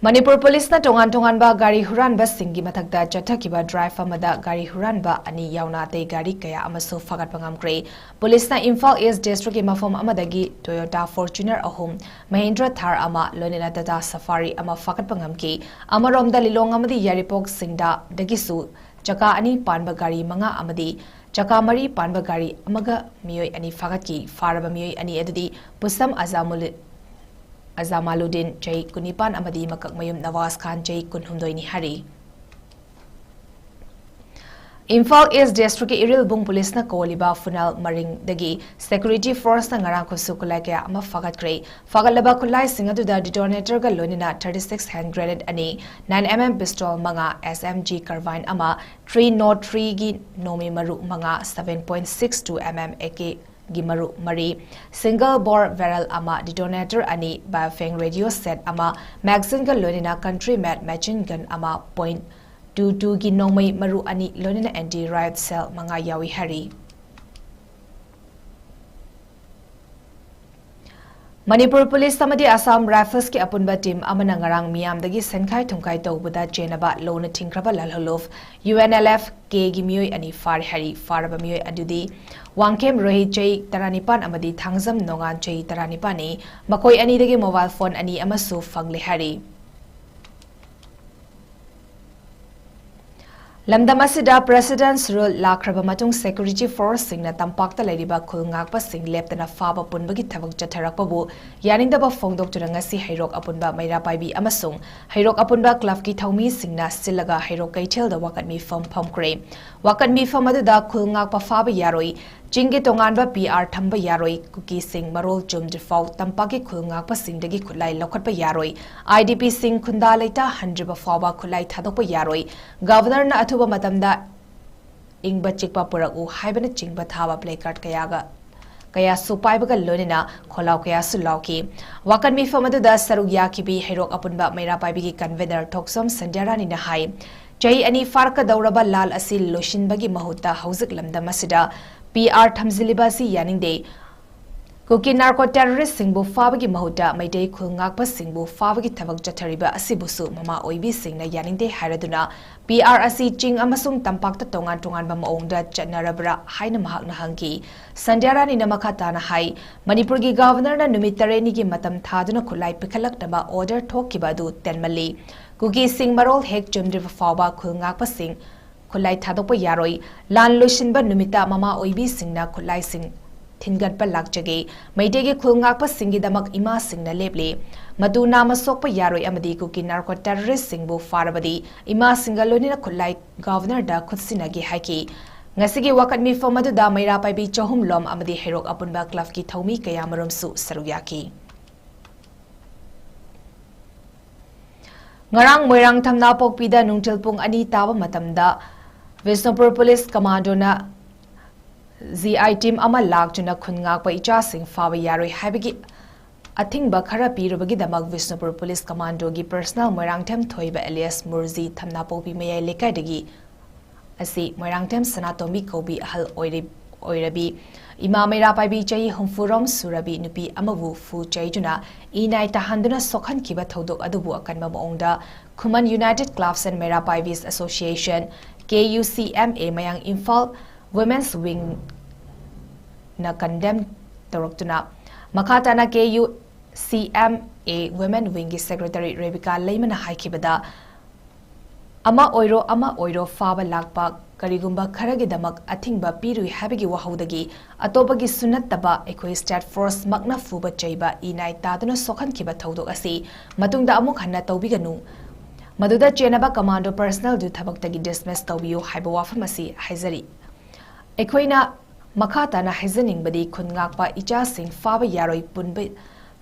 ꯃꯅꯤꯄꯨꯔ ꯄꯨꯂꯤꯁꯅ ꯇꯣꯉꯥꯟ ꯇꯣꯉꯥꯟꯕ ꯒꯥꯔꯤ ꯍꯨꯔꯥꯟꯕꯁꯤꯡꯒꯤ ꯃꯊꯛꯇ ꯆꯠꯊꯈꯤꯕ drive ꯑꯃꯗ ꯒꯥꯔꯤ ꯍꯨꯔꯥꯟꯕ ꯑꯅꯤ ꯌꯥꯎꯅ ꯑꯇꯩ ꯒꯥꯔꯤ ꯀꯌꯥ ꯑꯃꯁꯨ ꯐꯥꯒꯠꯄ ꯉꯝꯈ꯭ꯔꯦ꯫ ꯄꯨꯂꯤꯁꯅ ꯏꯝꯐꯥꯜ East districtꯀꯤ ꯃꯐꯝ ꯑꯃꯗꯒꯤ Toyota Fortuner ꯑꯍꯨꯝ, Mahindra Thar ꯑꯃ, ꯂꯣꯏꯅꯅ Tata Safari ꯑꯃ ꯐꯥꯒꯠꯄ ꯉꯝꯈꯤ꯫ ꯑꯃꯔꯣꯝꯗ ꯂꯤꯂꯣꯡ ꯑꯃꯗꯤ ꯌꯥꯏꯔꯤꯄꯣꯛ ꯁꯤꯡꯗꯥꯗꯒꯤꯁꯨ ꯆꯀꯥ ꯑꯅꯤ ꯄꯥꯟꯕ ꯒꯥꯔꯤ ꯃꯉꯥ ꯑꯃꯗꯤ ꯆꯀꯥ ꯃꯔꯤ ꯄꯥꯟꯕ ꯒꯥꯔꯤ ꯑꯃꯒ ꯃꯤꯑꯣꯏ ꯑꯅꯤ ꯐꯥꯒꯠꯈꯤ꯫ ꯐꯥꯔꯕ ꯃꯤꯑꯣꯏ ꯑꯅꯤ ꯑꯗꯨꯗꯤ ꯄꯨꯁꯝ ꯑꯖꯥꯃꯨꯂꯤ-, ꯑꯖꯥꯃꯥꯂꯨꯗꯤꯟ, ꯆꯍꯤ ꯀꯨꯟꯅꯤꯄꯥꯟ, ꯑꯃꯗꯤ ꯃꯀꯛꯃꯌꯨꯝ ꯅꯋꯥꯖ ꯈꯥꯟ, ꯆꯍꯤ ꯀꯨꯟꯍꯨꯝꯗꯣꯏꯅꯤ ꯍꯥꯏꯔꯤ꯫ ꯏꯝꯐꯥꯜ East districtꯀꯤ ꯏꯔꯤꯜꯕꯨꯡ ꯄꯨꯂꯤꯁꯅ ꯀꯣꯜꯂꯤꯕ ꯐꯨꯅꯥꯜ ꯃꯔꯤꯡꯗꯒꯤ security forceꯅ ꯉꯔꯥꯡ ꯈꯨꯠꯁꯨ ꯈꯨꯠꯂꯥꯏ ꯀꯌꯥ ꯑꯃ ꯐꯥꯒꯠꯈ꯭ꯔꯦ꯫ ꯐꯥꯒꯠꯂꯕ ꯈꯨꯠꯂꯥꯏꯁꯤꯡ ꯑꯗꯨꯗ detonatorꯒ ꯂꯣꯏꯅꯅ thirty six hand grenade ꯑꯅꯤ, nine MM pistol ꯃꯉꯥ, SMG carbine ꯑꯃ, three nought threeꯒꯤ ꯅꯣꯡꯃꯩ ꯃꯔꯨ ꯃꯉꯥ, seven point six two MM AKꯒꯤ ꯃꯔꯨ ꯃꯔꯤ, single bore barrel ꯑꯃ, detonator ꯑꯅꯤ, Baofeng radio set ꯑꯃ, magazineꯒ ꯂꯣꯏꯅꯅ country made machine gun ꯑꯃ, point two twoꯒꯤ ꯅꯣꯡꯃꯩ ꯃꯔꯨ ꯑꯅꯤ, ꯂꯣꯏꯅꯅ anti riot shell ꯃꯉꯥ ꯌꯥꯎꯏ ꯍꯥꯏꯔꯤ꯫ ꯃꯅꯤꯄꯨꯔ ꯄꯨꯂꯤꯁ ꯑꯃꯗꯤ ꯑꯁꯥꯝ ꯔꯥꯏꯐꯜꯁꯀꯤ ꯑꯄꯨꯟꯕ team ꯑꯃꯅ ꯉꯔꯥꯡ ꯃꯤꯌꯥꯝꯗꯒꯤ ꯁꯦꯟꯈꯥꯏ ꯊꯨꯝꯈꯥꯏ ꯇꯧꯕꯗ ꯆꯦꯟꯅꯕ ꯂꯣꯅ ꯊꯤꯡꯈ꯭ꯔꯕ ꯂꯥꯜꯍꯧꯂꯨꯞ UNLFKꯒꯤ ꯃꯤꯑꯣꯏ ꯑꯅꯤ ꯐꯥꯔꯦ ꯍꯥꯏꯔꯤ꯫ ꯐꯥꯔꯕ ꯃꯤꯑꯣꯏ ꯑꯗꯨꯗꯤ ꯋꯥꯡꯈꯦꯝ ꯔꯣꯍꯤꯠ, ꯆꯍꯤ ꯇꯔꯥꯅꯤꯄꯥꯟ, ꯑꯃꯗꯤ ꯊꯥꯡꯖꯝ ꯅꯣꯡꯉꯥꯟ, ꯆꯍꯤ ꯇꯔꯥꯅꯤꯄꯥꯟꯅꯤ꯫ ꯃꯈꯣꯏ ꯑꯅꯤꯗꯒꯤ mobile phone ꯑꯅꯤ ꯑꯃꯁꯨ ꯐꯪꯂꯦ ꯍꯥꯏꯔꯤ꯫ ꯂꯝꯗꯝ ꯑꯁꯤꯗ President's Rule ꯂꯥꯛꯈ꯭ꯔꯕ ꯃꯇꯨꯡ security forceꯁꯤꯡꯅ ꯇꯝꯄꯥꯛꯇ ꯂꯩꯔꯤꯕ ꯈꯨꯜ ꯉꯥꯛꯄꯁꯤꯡ ꯂꯦꯞꯇꯅ ꯐꯥꯕ ꯄꯨꯟꯕꯒꯤ ꯊꯕꯛ ꯆꯠꯊꯔꯛꯄꯕꯨ ꯌꯥꯅꯤꯡꯗꯕ ꯐꯣꯡꯗꯣꯛꯇꯨꯅ ꯉꯁꯤ ꯍꯩꯔꯣꯛ ꯑꯄꯨꯟꯕ ꯃꯩꯔꯥ ꯄꯥꯏꯕꯤ ꯑꯃꯁꯨꯡ ꯍꯩꯔꯣꯛ ꯑꯄꯨꯟꯕ clubꯀꯤ ꯊꯧꯃꯤꯁꯤꯡꯅ ꯁꯤꯜꯂꯒ ꯍꯩꯔꯣꯛ ꯀꯩꯊꯦꯜꯗ ꯋꯥꯀꯠ ꯃꯤꯐꯝ ꯐꯝꯈ꯭ꯔꯦ꯫ ꯋꯥꯀꯠ ꯃꯤꯐꯝ ꯑꯗꯨꯗ ꯈꯨꯜ ꯉꯥꯛꯄ ꯐꯥꯕ ꯌꯥꯔꯣꯏ, ꯆꯤꯡꯒꯤ ꯇꯣꯉꯥꯟꯕ ꯄꯤ ꯑꯥꯔ ꯊꯝꯕ ꯌꯥꯔꯣꯏ, ꯀꯨꯀꯤꯁꯤꯡ ꯃꯔꯣꯜ ꯆꯨꯝꯗ꯭ꯔꯤꯐꯥꯎ ꯇꯝꯄꯥꯛꯀꯤ ꯈꯨꯜ ꯉꯥꯛꯄꯁꯤꯡꯗꯒꯤ ꯈꯨꯠꯂꯥꯏ ꯂꯧꯈꯠꯄ ꯌꯥꯔꯣꯏ, ꯑꯥꯏ ꯗꯤ ꯄꯤꯁꯤꯡ ꯈꯨꯟꯗꯥ ꯂꯩꯇꯥ ꯍꯟꯗ꯭ꯔꯤꯕ ꯐꯥꯎꯕ ꯈꯨꯠꯂꯥꯏ ꯊꯥꯗꯣꯛꯄ ꯌꯥꯔꯣꯏ, ꯒꯕꯔꯅꯔꯅ ꯑꯊꯨꯕ ꯃꯇꯝꯗ ꯏꯪꯕ ꯆꯤꯛꯄ ꯄꯨꯔꯛꯎ ꯍꯥꯏꯕꯅꯆꯤꯡꯕ ꯊꯥꯕ placard ꯀꯌꯥꯒ ꯀꯌꯥꯁꯨ ꯄꯥꯏꯕꯒ ꯂꯣꯏꯅꯅ ꯈꯣꯜꯂꯥꯎ ꯀꯌꯥꯁꯨ ꯂꯥꯎꯈꯤ꯫ ꯋꯥꯀꯠ ꯃꯤꯐꯝ ꯑꯗꯨꯗ ꯁꯔꯨꯛ ꯌꯥꯈꯤꯕꯤ ꯍꯩꯔꯣꯛ ꯑꯄꯨꯟꯕ ꯃꯩꯔꯥ ꯄꯥꯏꯕꯤꯒꯤ convener ꯊꯣꯛꯆꯣꯝ ꯁꯟꯙ꯭ꯌꯥꯔꯥꯅꯤꯅ ꯍꯥꯏ, ꯆꯍꯤ ꯑꯅꯤ ꯐꯥꯔꯛꯀꯗꯧꯔꯕ ꯂꯥꯟ ꯑꯁꯤ ꯂꯣꯏꯁꯤꯟꯕꯒꯤ ꯃꯍꯨꯠꯇ ꯍꯧꯖꯤꯛ ꯂꯝꯗꯝ ꯑꯁꯤꯗ ꯄꯤ ꯑꯥꯔ ꯊꯝꯖꯤꯜꯂꯤꯕ ꯑꯁꯤ ꯌꯥꯅꯤꯡꯗꯦ꯫ ꯀꯨꯀꯤ narco terroristꯁꯤꯡꯕꯨ ꯐꯥꯕꯒꯤ ꯃꯍꯨꯠꯇ ꯃꯩꯇꯩ ꯈꯨꯜ ꯉꯥꯛꯄꯁꯤꯡꯕꯨ ꯐꯥꯕꯒꯤ ꯊꯕꯛ ꯆꯠꯊꯔꯤꯕ ꯑꯁꯤꯕꯨꯁꯨ ꯃꯃꯥ ꯑꯣꯏꯕꯤꯁꯤꯡꯅ ꯌꯥꯅꯤꯡꯗꯦ ꯍꯥꯏꯔꯗꯨꯅ ꯄꯤ ꯑꯥꯔ ꯑꯁꯤ ꯆꯤꯡ ꯑꯃꯁꯨꯡ ꯇꯝꯄꯥꯛꯇ ꯇꯣꯉꯥꯟ ꯇꯣꯉꯥꯟꯕ ꯃꯑꯣꯡꯗ ꯆꯠꯅꯔꯕ꯭ꯔꯥ ꯍꯥꯏꯅ ꯃꯍꯥꯛꯅ ꯍꯪꯈꯤ꯫ ꯁꯟꯙ꯭ꯌꯥꯔꯥꯅꯤꯅ ꯃꯈꯥ ꯇꯥꯅ ꯍꯥꯏ, ꯃꯅꯤꯄꯨꯔꯒꯤ ꯒꯕꯔꯅꯔꯅ ꯅꯨꯃꯤꯠ ꯇꯔꯦꯠꯅꯤꯒꯤ ꯃꯇꯝ ꯊꯥꯗꯨꯅ ꯈꯨꯠꯂꯥꯏ ꯄꯤꯈꯠꯂꯛꯅꯕ order ꯊꯣꯛꯈꯤꯕ ꯑꯗꯨ ꯇꯦꯟꯃꯜꯂꯤ꯫ ꯀꯨꯀꯤꯁꯤꯡ ꯃꯔꯣꯜ ꯍꯦꯛ ꯆꯨꯝꯗ꯭ꯔꯤꯕ ꯐꯥꯎꯕ ꯈꯨꯜ ꯉꯥꯛꯄꯁꯤꯡ ꯈꯨꯠꯂꯥꯏ ꯊꯥꯗꯣꯛꯄ ꯌꯥꯔꯣꯏ꯫ ꯂꯥꯟ ꯂꯣꯏꯁꯤꯟꯕ ꯅꯨꯃꯤꯠꯇ ꯃꯃꯥ ꯑꯣꯏꯕꯤꯁꯤꯡꯅ ꯈꯨꯠꯂꯥꯏꯁꯤꯡ ꯊꯤꯟꯒꯠꯄ ꯂꯥꯛꯆꯒꯦ꯫ ꯃꯩꯇꯩꯒꯤ ꯈꯨꯜ ꯉꯥꯛꯄꯁꯤꯡꯒꯤꯗꯃꯛ ꯏꯃꯥꯁꯤꯡꯅ ꯂꯦꯞꯂꯤ꯫ ꯃꯇꯨ ꯅꯥꯝꯃ ꯁꯣꯛꯄ ꯌꯥꯔꯣꯏ ꯑꯃꯗꯤ ꯀꯨꯀꯤ narco terroristꯁꯤꯡꯕꯨ ꯐꯥꯔꯕꯗꯤ ꯏꯃꯥꯁꯤꯡꯒ ꯂꯣꯏꯅꯅ ꯈꯨꯠꯂꯥꯏ ꯒꯕꯔꯅꯔꯗ ꯈꯨꯠꯁꯤꯟꯅꯒꯦ ꯍꯥꯏꯈꯤ꯫ ꯉꯁꯤꯒꯤ ꯋꯥꯀꯠ ꯃꯤꯐꯝ ꯑꯗꯨꯗ ꯃꯩꯔꯥ ꯄꯥꯏꯕꯤ ꯆꯍꯨꯝꯂꯣꯝ ꯑꯃꯗꯤ ꯍꯩꯔꯣꯛ ꯑꯄꯨꯟꯕ clubꯀꯤ ꯊꯧꯃꯤ ꯀꯌꯥꯃꯔꯨꯝꯁꯨ ꯁꯔꯨꯛ ꯌꯥꯈꯤ꯫ ꯉꯔꯥꯡ ꯃꯣꯏꯔꯥꯡ ꯊꯝꯅꯥꯄꯣꯛꯄꯤꯗ ꯅꯨꯡꯊꯤꯜ ꯄꯨꯡ ꯑꯅꯤ ꯇꯥꯕ ꯃꯇꯝꯗ Bishnupur police commandoꯅ G I team ꯑꯃ ꯂꯥꯛꯇꯨꯅ ꯈꯨꯟ ꯉꯥꯛꯄ ꯏꯆꯥꯁꯤꯡ ꯐꯥꯕ ꯌꯥꯔꯣꯏ ꯍꯥꯏꯕꯒꯤ ꯑꯊꯤꯡꯕ ꯈꯔ ꯄꯤꯔꯨꯕꯒꯤꯗꯃꯛ ꯕꯤꯁꯅꯨꯄꯨꯔ police commandoꯒꯤ personnel ꯃꯣꯏꯔꯥꯡꯊꯦꯝ ꯊꯣꯏꯕ alias ꯃꯨꯔꯖꯤ ꯊꯝꯅꯥꯄꯣꯛꯄꯤ ꯃꯌꯥꯏ ꯂꯩꯀꯥꯏꯗꯒꯤ ꯑꯁꯤ ꯃꯣꯏꯔꯥꯡꯊꯦꯝ ꯁꯅꯥꯇꯣꯝꯕꯤ ꯀꯧꯕꯤ ꯑꯍꯜ ꯑꯣꯏꯔꯤ-, ꯑꯣꯏꯔꯕꯤ ꯏꯃꯥ ꯃꯩꯔꯥ ꯄꯥꯏꯕꯤ ꯆꯍꯤ ꯍꯨꯝꯐꯨꯔꯣꯝ ꯁꯨꯔꯕꯤ ꯅꯨꯄꯤ ꯑꯃꯕꯨ ꯐꯨ ꯆꯩꯗꯨꯅ ꯏ ꯅꯥꯏ ꯇꯥꯍꯟꯗꯨꯅ ꯁꯣꯛꯍꯟꯈꯤꯕ ꯊꯧꯗꯣꯛ ꯑꯗꯨꯕꯨ ꯑꯀꯟꯕ ꯃꯑꯣꯡꯗ ꯈꯨꯃꯟ United Clubs and ꯃꯩꯔꯥ ꯄꯥꯏꯕꯤꯁ Association, K U C M A, ꯃꯌꯥꯡ ꯏꯝꯐꯥꯜ Women's Wingꯅ condemn ꯇꯧꯔꯛꯇꯨꯅ, ꯃꯈꯥ ꯇꯥꯅ K U C M A Women Wingꯒꯤ secretary Rebika ꯂꯩꯃꯅ ꯍꯥꯏꯈꯤꯕꯗ, ꯑꯃ ꯑꯣꯏꯔꯣ, ꯑꯃ ꯑꯣꯏꯔꯣ, ꯐꯥꯕ ꯂꯥꯛꯄ ꯀꯔꯤꯒꯨꯝꯕ ꯈꯔꯒꯤꯗꯃꯛ ꯑꯊꯤꯡꯕ ꯄꯤꯔꯨꯏ ꯍꯥꯏꯕꯒꯤ ꯋꯥꯍꯧꯗꯒꯤ ꯑꯇꯣꯞꯄꯒꯤꯁꯨ ꯅꯠꯇꯕ ꯑꯩꯈꯣꯏ state force ꯃꯛꯅ ꯐꯨꯕ ꯆꯩꯕ, ꯏ ꯅꯥꯏ ꯇꯥꯗꯨꯅ ꯁꯣꯛꯍꯟꯈꯤꯕ ꯊꯧꯗꯣꯛ ꯑꯁꯤ ꯃꯇꯨꯡꯗ ꯑꯃꯨꯛ ꯍꯟꯅ ꯇꯧꯕꯤꯒꯅꯨ꯫ ꯃꯗꯨꯗ ꯆꯦꯟꯅꯕ commando personnelꯗꯨ ꯊꯕꯛꯇꯒꯤ dismiss ꯇꯧꯕꯤꯌꯨ ꯍꯥꯏꯕ ꯋꯥꯐꯝ ꯑꯁꯤ ꯍꯥꯏꯖꯔꯤ꯫ ꯑꯩꯈꯣꯏꯅ ꯃꯈꯥ ꯇꯥꯅ ꯍꯥꯏꯖꯅꯤꯡꯕꯗꯤ, ꯈꯨꯟ ꯉꯥꯛꯄ ꯏꯆꯥꯁꯤꯡ ꯐꯥꯕ ꯌꯥꯔꯣꯏ, ꯄꯨꯟꯕ,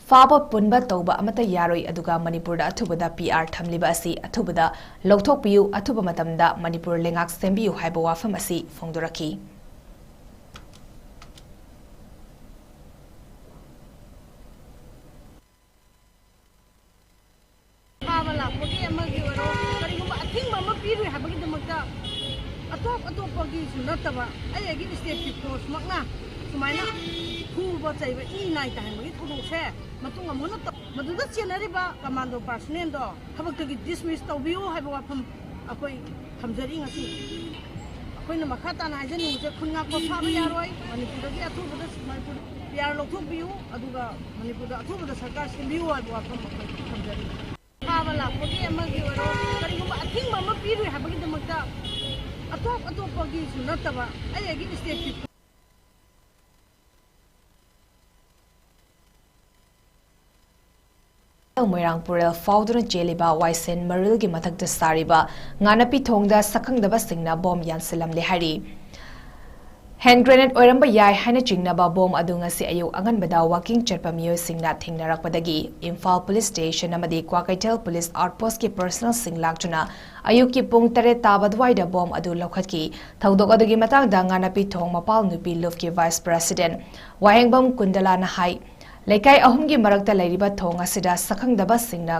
ꯐꯥꯕ ꯄꯨꯟꯕ ꯇꯧꯕ ꯑꯃꯠꯇ ꯌꯥꯔꯣꯏ, ꯑꯗꯨꯒ ꯃꯅꯤꯄꯨꯔꯗ ꯑꯊꯨꯕꯗ ꯄꯤ ꯑꯥꯔ ꯊꯝꯂꯤꯕ ꯑꯁꯤ ꯑꯊꯨꯕꯗ ꯂꯧꯊꯣꯛꯄꯤꯌꯨ, ꯑꯊꯨꯕ ꯃꯇꯝꯗ ꯃꯅꯤꯄꯨꯔ ꯂꯩꯉꯥꯛ ꯁꯦꯝꯕꯤꯌꯨ ꯍꯥꯏꯕ ꯋꯥꯐꯝ ꯑꯁꯤ ꯐꯣꯡꯗꯣꯔꯛꯈꯤ꯫ ꯐꯥꯕ ꯂꯥꯛꯄꯒꯤ ꯑꯃꯒꯤ ꯑꯣꯏꯔꯣ, ꯀꯔꯤꯒꯨꯝꯕ ꯑꯊꯤꯡꯕ ꯑꯃ ꯄꯤꯔꯨꯏ ꯍꯥꯏꯕꯒꯤꯗꯃꯛꯇ ꯑꯇꯣꯞ ꯑꯇꯣꯞꯄꯒꯤꯁꯨ ꯅꯠꯇꯕ, ꯑꯩ ꯑꯩꯒꯤ ꯏꯁꯇꯦꯠꯀꯤ ꯐꯣꯔꯁꯃꯛꯅ ꯁꯨꯃꯥꯏꯅ ꯐꯨꯕ ꯆꯩꯕ, ꯏ ꯅꯥꯏ ꯇꯥꯍꯟꯕꯒꯤ ꯊꯧꯗꯣꯛꯁꯦ ꯃꯇꯨꯡ ꯑꯃꯨꯛ ꯍꯟꯅ ꯇꯧ-, ꯃꯗꯨꯗ ꯆꯦꯟꯅꯔꯤꯕ ꯀꯃꯥꯟꯗꯣ ꯄꯥꯔꯁꯣꯅꯦꯜꯗꯣ ꯊꯕꯛꯇꯒꯤ ꯗꯤꯁꯃꯤꯁ ꯇꯧꯕꯤꯌꯨ ꯍꯥꯏꯕ ꯋꯥꯐꯝ ꯑꯩꯈꯣꯏ ꯊꯝꯖꯔꯤ ꯉꯁꯤ꯫ ꯑꯩꯈꯣꯏꯅ ꯃꯈꯥ ꯇꯥꯅ ꯍꯥꯏꯖꯅꯤꯡꯕꯁꯦ, ꯈꯨꯟ ꯉꯥꯛꯄ ꯐꯥꯕ ꯌꯥꯔꯣꯏ, ꯃꯅꯤꯄꯨꯔꯗꯒꯤ ꯑꯊꯨꯕꯗ ꯃꯅꯤꯄꯨꯔ ꯄꯤ ꯑꯥꯔ ꯂꯧꯊꯣꯛꯄꯤꯌꯨ, ꯑꯗꯨꯒ ꯃꯅꯤꯄꯨꯔꯗ ꯑꯊꯨꯕꯗ ꯁꯔꯀꯥꯔ ꯁꯦꯝꯕꯤꯌꯨ ꯍꯥꯏꯕ ꯋꯥꯐꯝ ꯑꯩꯈꯣꯏ ꯊꯝꯖꯔꯤ꯫ ꯐꯥꯕ ꯂꯥꯛꯄꯒꯤ ꯑꯃꯒꯤ ꯑꯣꯏꯔꯣ, ꯀꯔꯤꯒꯨꯝꯕ ꯑꯊꯤꯡꯕ ꯑꯃ ꯄꯤꯔꯨꯏ ꯍꯥꯏꯕꯒꯤꯗꯃꯛꯇ ꯑꯇꯣꯞ ꯑꯇꯣꯞꯄꯒꯤꯁꯨ ꯅꯠꯇꯕ, ꯑꯩ ꯑꯩꯒꯤ ꯏꯁꯇꯦꯠꯀꯤ ꯃꯣꯏꯔꯥꯡ ꯄꯨꯔꯦꯜ ꯐꯥꯎꯗꯨꯅ ꯆꯦꯜꯂꯤꯕ ꯋꯥꯏꯁꯦꯟ ꯃꯔꯤꯜꯒꯤ ꯃꯊꯛꯇ ꯁꯥꯔꯤꯕ ꯉꯥꯅꯄꯤ ꯊꯣꯡꯗ ꯁꯛꯈꯪꯗꯕꯁꯤꯡꯅ ꯕꯣꯝ ꯌꯥꯟꯁꯤꯜꯂꯝꯂꯦ ꯍꯥꯏꯔꯤ꯫ ꯍꯦꯟ ꯒ꯭ꯔꯦꯅꯦꯗ ꯑꯣꯏꯔꯝꯕ ꯌꯥꯏ ꯍꯥꯏꯅ ꯆꯤꯡꯅꯕ ꯕꯣꯝ ꯑꯗꯨ ꯉꯁꯤ ꯑꯌꯨꯛ ꯑꯉꯟꯕꯗ ꯋꯥꯀꯤꯡ ꯆꯠꯄ ꯃꯤꯑꯣꯏꯁꯤꯡꯅ ꯊꯦꯡꯅꯔꯛꯄꯗꯒꯤ ꯏꯝꯐꯥꯜ ꯄꯨꯂꯤꯁ ꯁ꯭ꯇꯦꯁꯟ ꯑꯃꯗꯤ ꯀ꯭ꯋꯥꯀꯩꯊꯦꯜ ꯄꯨꯂꯤꯁ ꯑꯥꯎꯠꯄꯣꯁꯠꯀꯤ ꯄꯔꯁꯅꯦꯜꯁꯤꯡ ꯂꯥꯛꯇꯨꯅ ꯑꯌꯨꯛꯀꯤ ꯄꯨꯡ ꯇꯔꯦꯠ ꯇꯥꯕ ꯑꯗꯨꯋꯥꯏꯗ ꯕꯣꯝ ꯑꯗꯨ ꯂꯧꯈꯠꯈꯤ꯫ ꯊꯧꯗꯣꯛ ꯑꯗꯨꯒꯤ ꯃꯇꯥꯡꯗ ꯉꯥꯅꯄꯤ ꯊꯣꯡ ꯃꯄꯥꯜ ꯅꯨꯄꯤ ꯂꯨꯞꯀꯤ ꯚꯥꯏꯁ ꯄ꯭ꯔꯦꯁꯤꯗꯦꯟꯠ ꯋꯥꯍꯦꯡꯕꯝ ꯀꯨꯟꯗꯂꯥꯅ ꯍꯥꯏ, ꯂꯩꯀꯥꯏ ꯑꯍꯨꯝꯒꯤ ꯃꯔꯛꯇ ꯂꯩꯔꯤꯕ ꯊꯣꯡ ꯑꯁꯤꯗ ꯁꯛꯈꯪꯗꯕꯁꯤꯡꯅ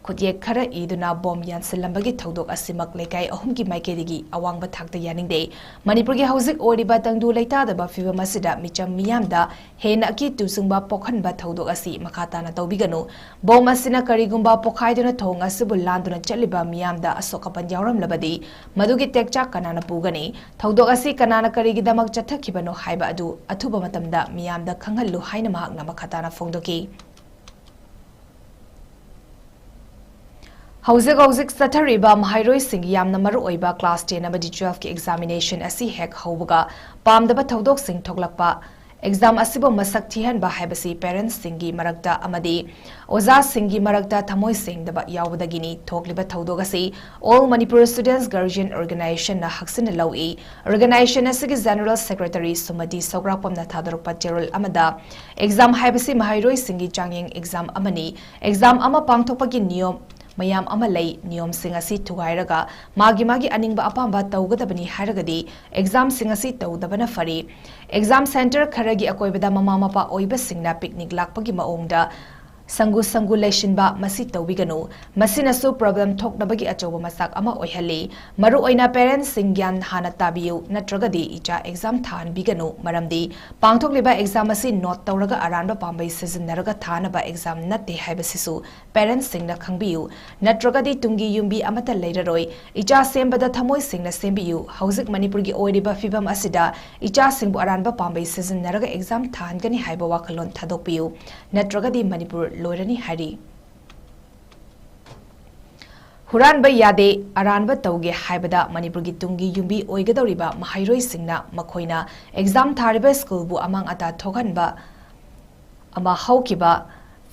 ꯈꯨꯠꯌꯦꯛ ꯈꯔ ꯏꯗꯨꯅ ꯕꯣꯝ ꯌꯥꯟꯁꯤꯜꯂꯝꯕꯒꯤ ꯊꯧꯗꯣꯛ ꯑꯁꯤꯃꯛ ꯂꯩꯀꯥꯏ ꯑꯍꯨꯝꯒꯤ ꯃꯥꯏꯀꯩꯗꯒꯤ ꯑꯋꯥꯡꯕ ꯊꯥꯛꯇ ꯌꯥꯅꯤꯡꯗꯦ꯫ ꯃꯅꯤꯄꯨꯔꯒꯤ ꯍꯧꯖꯤꯛ ꯑꯣꯏꯔꯤꯕ ꯇꯪꯗꯨ ꯂꯩꯇꯥꯗꯕ ꯐꯤꯕꯝ ꯑꯁꯤꯗ ꯃꯤꯆꯝ ꯃꯤꯌꯥꯝꯗ ꯍꯦꯟꯅ ꯑꯀꯤ ꯇꯨꯖꯨꯡꯕ ꯄꯣꯛꯍꯟꯕ ꯊꯧꯗꯣꯛ ꯑꯁꯤ ꯃꯈꯥ ꯇꯥꯅ ꯇꯧꯕꯤꯒꯅꯨ꯫ ꯕꯣꯝ ꯑꯁꯤꯅ ꯀꯔꯤꯒꯨꯝꯕ ꯄꯣꯈꯥꯏꯗꯨꯅ ꯊꯣꯡ ꯑꯁꯤꯕꯨ ꯂꯥꯟꯗꯨꯅ ꯆꯠꯂꯤꯕ ꯃꯤꯌꯥꯝꯗ ꯑꯁꯣꯛ ꯑꯄꯟ ꯌꯥꯎꯔꯝꯂꯕꯗꯤ ꯃꯗꯨꯒꯤ ꯇꯦꯛꯆꯥꯛ ꯀꯅꯥꯅ ꯄꯨꯒꯅꯤ? ꯊꯧꯗꯣꯛ ꯑꯁꯤ ꯀꯅꯥꯅ ꯀꯔꯤꯒꯤꯗꯃꯛ ꯆꯠꯊꯈꯤꯕꯅꯣ ꯍꯥꯏꯕ ꯑꯗꯨ ꯑꯊꯨꯕ ꯃꯇꯝꯗ ꯃꯤꯌꯥꯝꯗ ꯈꯪꯍꯜꯂꯨ ꯍꯥꯏꯅ ꯃꯍꯥꯛꯅ ꯃꯈꯥ ꯇꯥꯅ ꯐꯣꯡꯗꯣꯛꯈꯤ꯫ ꯍꯧꯖꯤꯛ ꯍꯧꯖꯤꯛ ꯆꯠꯊꯔꯤꯕ ꯃꯍꯩꯔꯣꯏꯁꯤꯡꯒꯤ ꯌꯥꯝꯅ ꯃꯔꯨꯑꯣꯏꯕ class ten ꯑꯃꯗꯤ twelfthꯀꯤ examination ꯑꯁꯤ ꯍꯦꯛ ꯍꯧꯕꯒ ꯄꯥꯝꯗꯕ ꯊꯧꯗꯣꯛꯁꯤꯡ ꯊꯣꯛꯂꯛꯄ, ꯑꯦꯛꯖꯥꯝ ꯑꯁꯤꯕꯨ ꯃꯁꯛ ꯊꯤꯍꯟꯕ ꯍꯥꯏꯕꯁꯤ ꯄꯦꯔꯦꯟꯠꯁꯤꯡꯒꯤ ꯃꯔꯛꯇ ꯑꯃꯗꯤ ꯑꯣꯖꯥꯁꯤꯡꯒꯤ ꯃꯔꯛꯇ ꯊꯃꯣꯏ ꯁꯦꯡꯗꯕ ꯌꯥꯎꯕꯗꯒꯤꯅꯤ꯫ ꯊꯣꯛꯂꯤꯕ ꯊꯧꯗꯣꯛ ꯑꯁꯤ All Manipur Students Guardian Organizationꯅ ꯍꯛꯆꯤꯟꯅ ꯂꯧꯏ꯫ Organization ꯑꯁꯤꯒꯤ General Secretary ꯁꯨꯃꯇꯤ ꯁꯧꯒ꯭ꯔꯥꯛꯄꯝꯅ ꯊꯥꯗꯣꯔꯛꯄ ꯆꯦꯔꯣꯜ ꯑꯃꯗ, ꯑꯦꯛꯖꯥꯝ ꯍꯥꯏꯕꯁꯤ ꯃꯍꯩꯔꯣꯏꯁꯤꯡꯒꯤ ꯆꯥꯡꯌꯦꯡ ꯑꯦꯛꯖꯥꯝ ꯑꯃꯅꯤ꯫ ꯑꯦꯛꯖꯥꯝ ꯑꯃ ꯄꯥꯡꯊꯣꯛꯄꯒꯤ ꯅꯤꯌꯣꯝ ꯃꯌꯥꯝ ꯑꯃ ꯂꯩ꯫ ꯅꯤꯌꯣꯝꯁꯤꯡ ꯑꯁꯤ ꯊꯨꯒꯥꯏꯔꯒ ꯃꯥꯒꯤ ꯃꯥꯒꯤ ꯑꯅꯤꯡꯕ ꯑꯄꯥꯝꯕ ꯇꯧꯒꯗꯕꯅꯤ ꯍꯥꯏꯔꯒꯗꯤ ꯑꯦꯛꯖꯥꯝꯁꯤꯡ ꯑꯁꯤ ꯇꯧꯗꯕꯅ ꯐꯔꯤ꯫ ꯑꯦꯛꯖꯥꯝ ꯁꯦꯟꯇꯔ ꯈꯔꯒꯤ ꯑꯀꯣꯏꯕꯗ ꯃꯃꯥ ꯃꯄꯥ ꯑꯣꯏꯕꯁꯤꯡꯅ ꯄꯤꯛꯅꯤꯛ ꯂꯥꯛꯄꯒꯤ ꯃꯑꯣꯡꯗ ꯁꯪꯒꯨ ꯁꯪꯒꯨ ꯂꯩꯁꯤꯟꯕ ꯃꯁꯤ ꯇꯧꯕꯤꯒꯅꯨ꯫ ꯃꯁꯤꯅꯁꯨ ꯄ꯭ꯔꯣꯕ꯭ꯂꯦꯝ ꯊꯣꯛꯅꯕꯒꯤ ꯑꯆꯧꯕ ꯃꯆꯥꯛ ꯑꯃ ꯑꯣꯏꯍꯜꯂꯤ꯫ ꯃꯔꯨꯑꯣꯏꯅ ꯄꯦꯔꯦꯟꯠꯁꯤꯡ ꯒ꯭ꯌꯥꯟ ꯍꯥꯟꯅ ꯇꯥꯕꯤꯌꯨ, ꯅꯠꯇ꯭ꯔꯒꯗꯤ ꯏꯆꯥ ꯑꯦꯛꯖꯥꯝ ꯊꯥꯍꯟꯕꯤꯒꯅꯨ꯫ ꯃꯔꯝꯗꯤ ꯄꯥꯡꯊꯣꯛꯂꯤꯕ ꯑꯦꯛꯖꯥꯝ ꯑꯁꯤ ꯅꯣꯠ ꯇꯧꯔꯒ ꯑꯔꯥꯟꯕ ꯄꯥꯝꯕꯩ ꯁꯤꯖꯤꯟꯅꯔꯒ ꯊꯥꯅꯕ ꯑꯦꯛꯖꯥꯝ ꯅꯠꯇꯦ ꯍꯥꯏꯕꯁꯤꯁꯨ ꯄꯦꯔꯦꯟꯠꯁꯤꯡꯅ ꯈꯪꯕꯤꯌꯨ, ꯅꯠꯇ꯭ꯔꯒꯗꯤ ꯇꯨꯡꯒꯤ ꯌꯨꯝꯕꯤ ꯑꯃꯠꯇ ꯂꯩꯔꯔꯣꯏ꯫ ꯏꯆꯥ ꯁꯦꯝꯕꯗ ꯊꯃꯣꯏ ꯁꯦꯡꯅ ꯁꯦꯝꯕꯤꯌꯨ꯫ ꯍꯧꯖꯤꯛ ꯃꯅꯤꯄꯨꯔꯒꯤ ꯑꯣꯏꯔꯤꯕ ꯐꯤꯕꯝ ꯑꯁꯤꯗ ꯏꯆꯥꯁꯤꯡꯕꯨ ꯑꯔꯥꯟꯕ ꯄꯥꯝꯕꯩ ꯁꯤꯖꯤꯟꯅꯔꯒ ꯑꯦꯛꯖꯥꯝ ꯊꯥꯍꯟꯒꯅꯤ ꯍꯥꯏꯕ ꯋꯥꯈꯜꯂꯣꯟ ꯊꯥꯗꯣꯛꯄꯤꯌꯨ, ꯅꯠꯇ꯭ꯔꯒꯗꯤ ꯃꯅꯤꯄꯨꯔ ꯂꯣꯏꯔꯅꯤ ꯍꯥꯏꯔꯤ꯫ ꯍꯨꯔꯥꯟꯕ ꯌꯥꯗꯦ, ꯑꯔꯥꯟꯕ ꯇꯧꯒꯦ ꯍꯥꯏꯕꯗ ꯃꯅꯤꯄꯨꯔꯒꯤ ꯇꯨꯡꯒꯤ ꯌꯨꯝꯕꯤ ꯑꯣꯏꯒꯗꯧꯔꯤꯕ ꯃꯍꯩꯔꯣꯏꯁꯤꯡꯅ ꯃꯈꯣꯏꯅ ꯑꯦꯛꯖꯥꯝ ꯊꯥꯔꯤꯕ ꯁ꯭ꯀꯨꯜꯕꯨ ꯑꯃꯥꯡ ꯑꯇꯥ ꯊꯣꯛꯍꯟꯕ ꯑꯃ ꯍꯧꯈꯤꯕ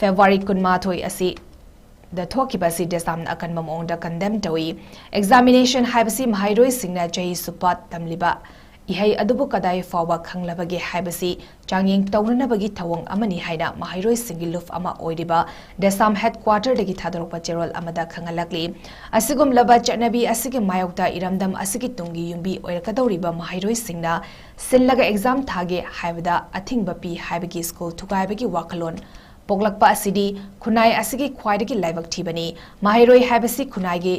ꯐꯦꯕ꯭ꯔꯨꯋꯥꯔꯤ ꯀꯨꯟꯃꯥꯊꯣꯏ ꯑꯁꯤꯗ ꯊꯣꯛꯈꯤꯕ ꯑꯁꯤ ꯗꯦꯁꯥꯝꯅ ꯑꯀꯟꯕ ꯃꯑꯣꯡꯗ ꯀꯟꯗꯦꯝ ꯇꯧꯏ꯫ ꯑꯦꯛꯖꯥꯃꯤꯅꯦꯁꯟ ꯍꯥꯏꯕꯁꯤ ꯃꯍꯩꯔꯣꯏꯁꯤꯡꯅ ꯆꯍꯤ ꯆꯨꯞꯄ ꯇꯝꯂꯤꯕ ꯏꯍꯩ ꯑꯗꯨꯕꯨ ꯀꯗꯥꯏ ꯐꯥꯎꯕ ꯈꯪꯂꯕꯒꯦ ꯍꯥꯏꯕꯁꯤ ꯆꯥꯡꯌꯦꯡ ꯇꯧꯅꯅꯕꯒꯤ ꯊꯧꯑꯣꯡ ꯑꯃꯅꯤ ꯍꯥꯏꯅ ꯃꯍꯩꯔꯣꯏꯁꯤꯡꯒꯤ ꯂꯨꯞ ꯑꯃ ꯑꯣꯏꯔꯤꯕ ꯗꯦꯁꯥꯝ ꯍꯦꯗꯀ꯭ꯋꯥꯇꯔꯗꯒꯤ ꯊꯥꯗꯣꯔꯛꯄ ꯆꯦꯔꯣꯜ ꯑꯃꯗ ꯈꯪꯍꯜꯂꯛꯂꯤ꯫ ꯑꯁꯤꯒꯨꯝꯂꯕ ꯆꯠꯅꯕꯤ ꯑꯁꯤꯒꯤ ꯃꯥꯌꯣꯛꯇ ꯏꯔꯝꯗꯝ ꯑꯁꯤꯒꯤ ꯇꯨꯡꯒꯤ ꯌꯨꯝꯕꯤ ꯑꯣꯏꯔꯛꯀꯗꯧꯔꯤꯕ ꯃꯍꯩꯔꯣꯏꯁꯤꯡꯅ ꯁꯤꯜꯂꯒ ꯑꯦꯛꯖꯥꯝ ꯊꯥꯒꯦ ꯍꯥꯏꯕꯗ ꯑꯊꯤꯡꯕ ꯄꯤ ꯍꯥꯏꯕꯒꯤ ꯁ꯭ꯀꯨꯜ ꯊꯨꯒꯥꯏꯕꯒꯤ ꯋꯥꯈꯜꯂꯣꯟ ꯄꯣꯛꯂꯛꯄ ꯑꯁꯤꯗꯤ ꯈꯨꯟꯅꯥꯏ ꯑꯁꯤꯒꯤ ꯈ꯭ꯋꯥꯏꯗꯒꯤ ꯂꯥꯏꯕꯛ ꯊꯤꯕꯅꯤ꯫ ꯃꯍꯩꯔꯣꯏ ꯍꯥꯏꯕꯁꯤ ꯈꯨꯟꯅꯥꯏꯒꯤ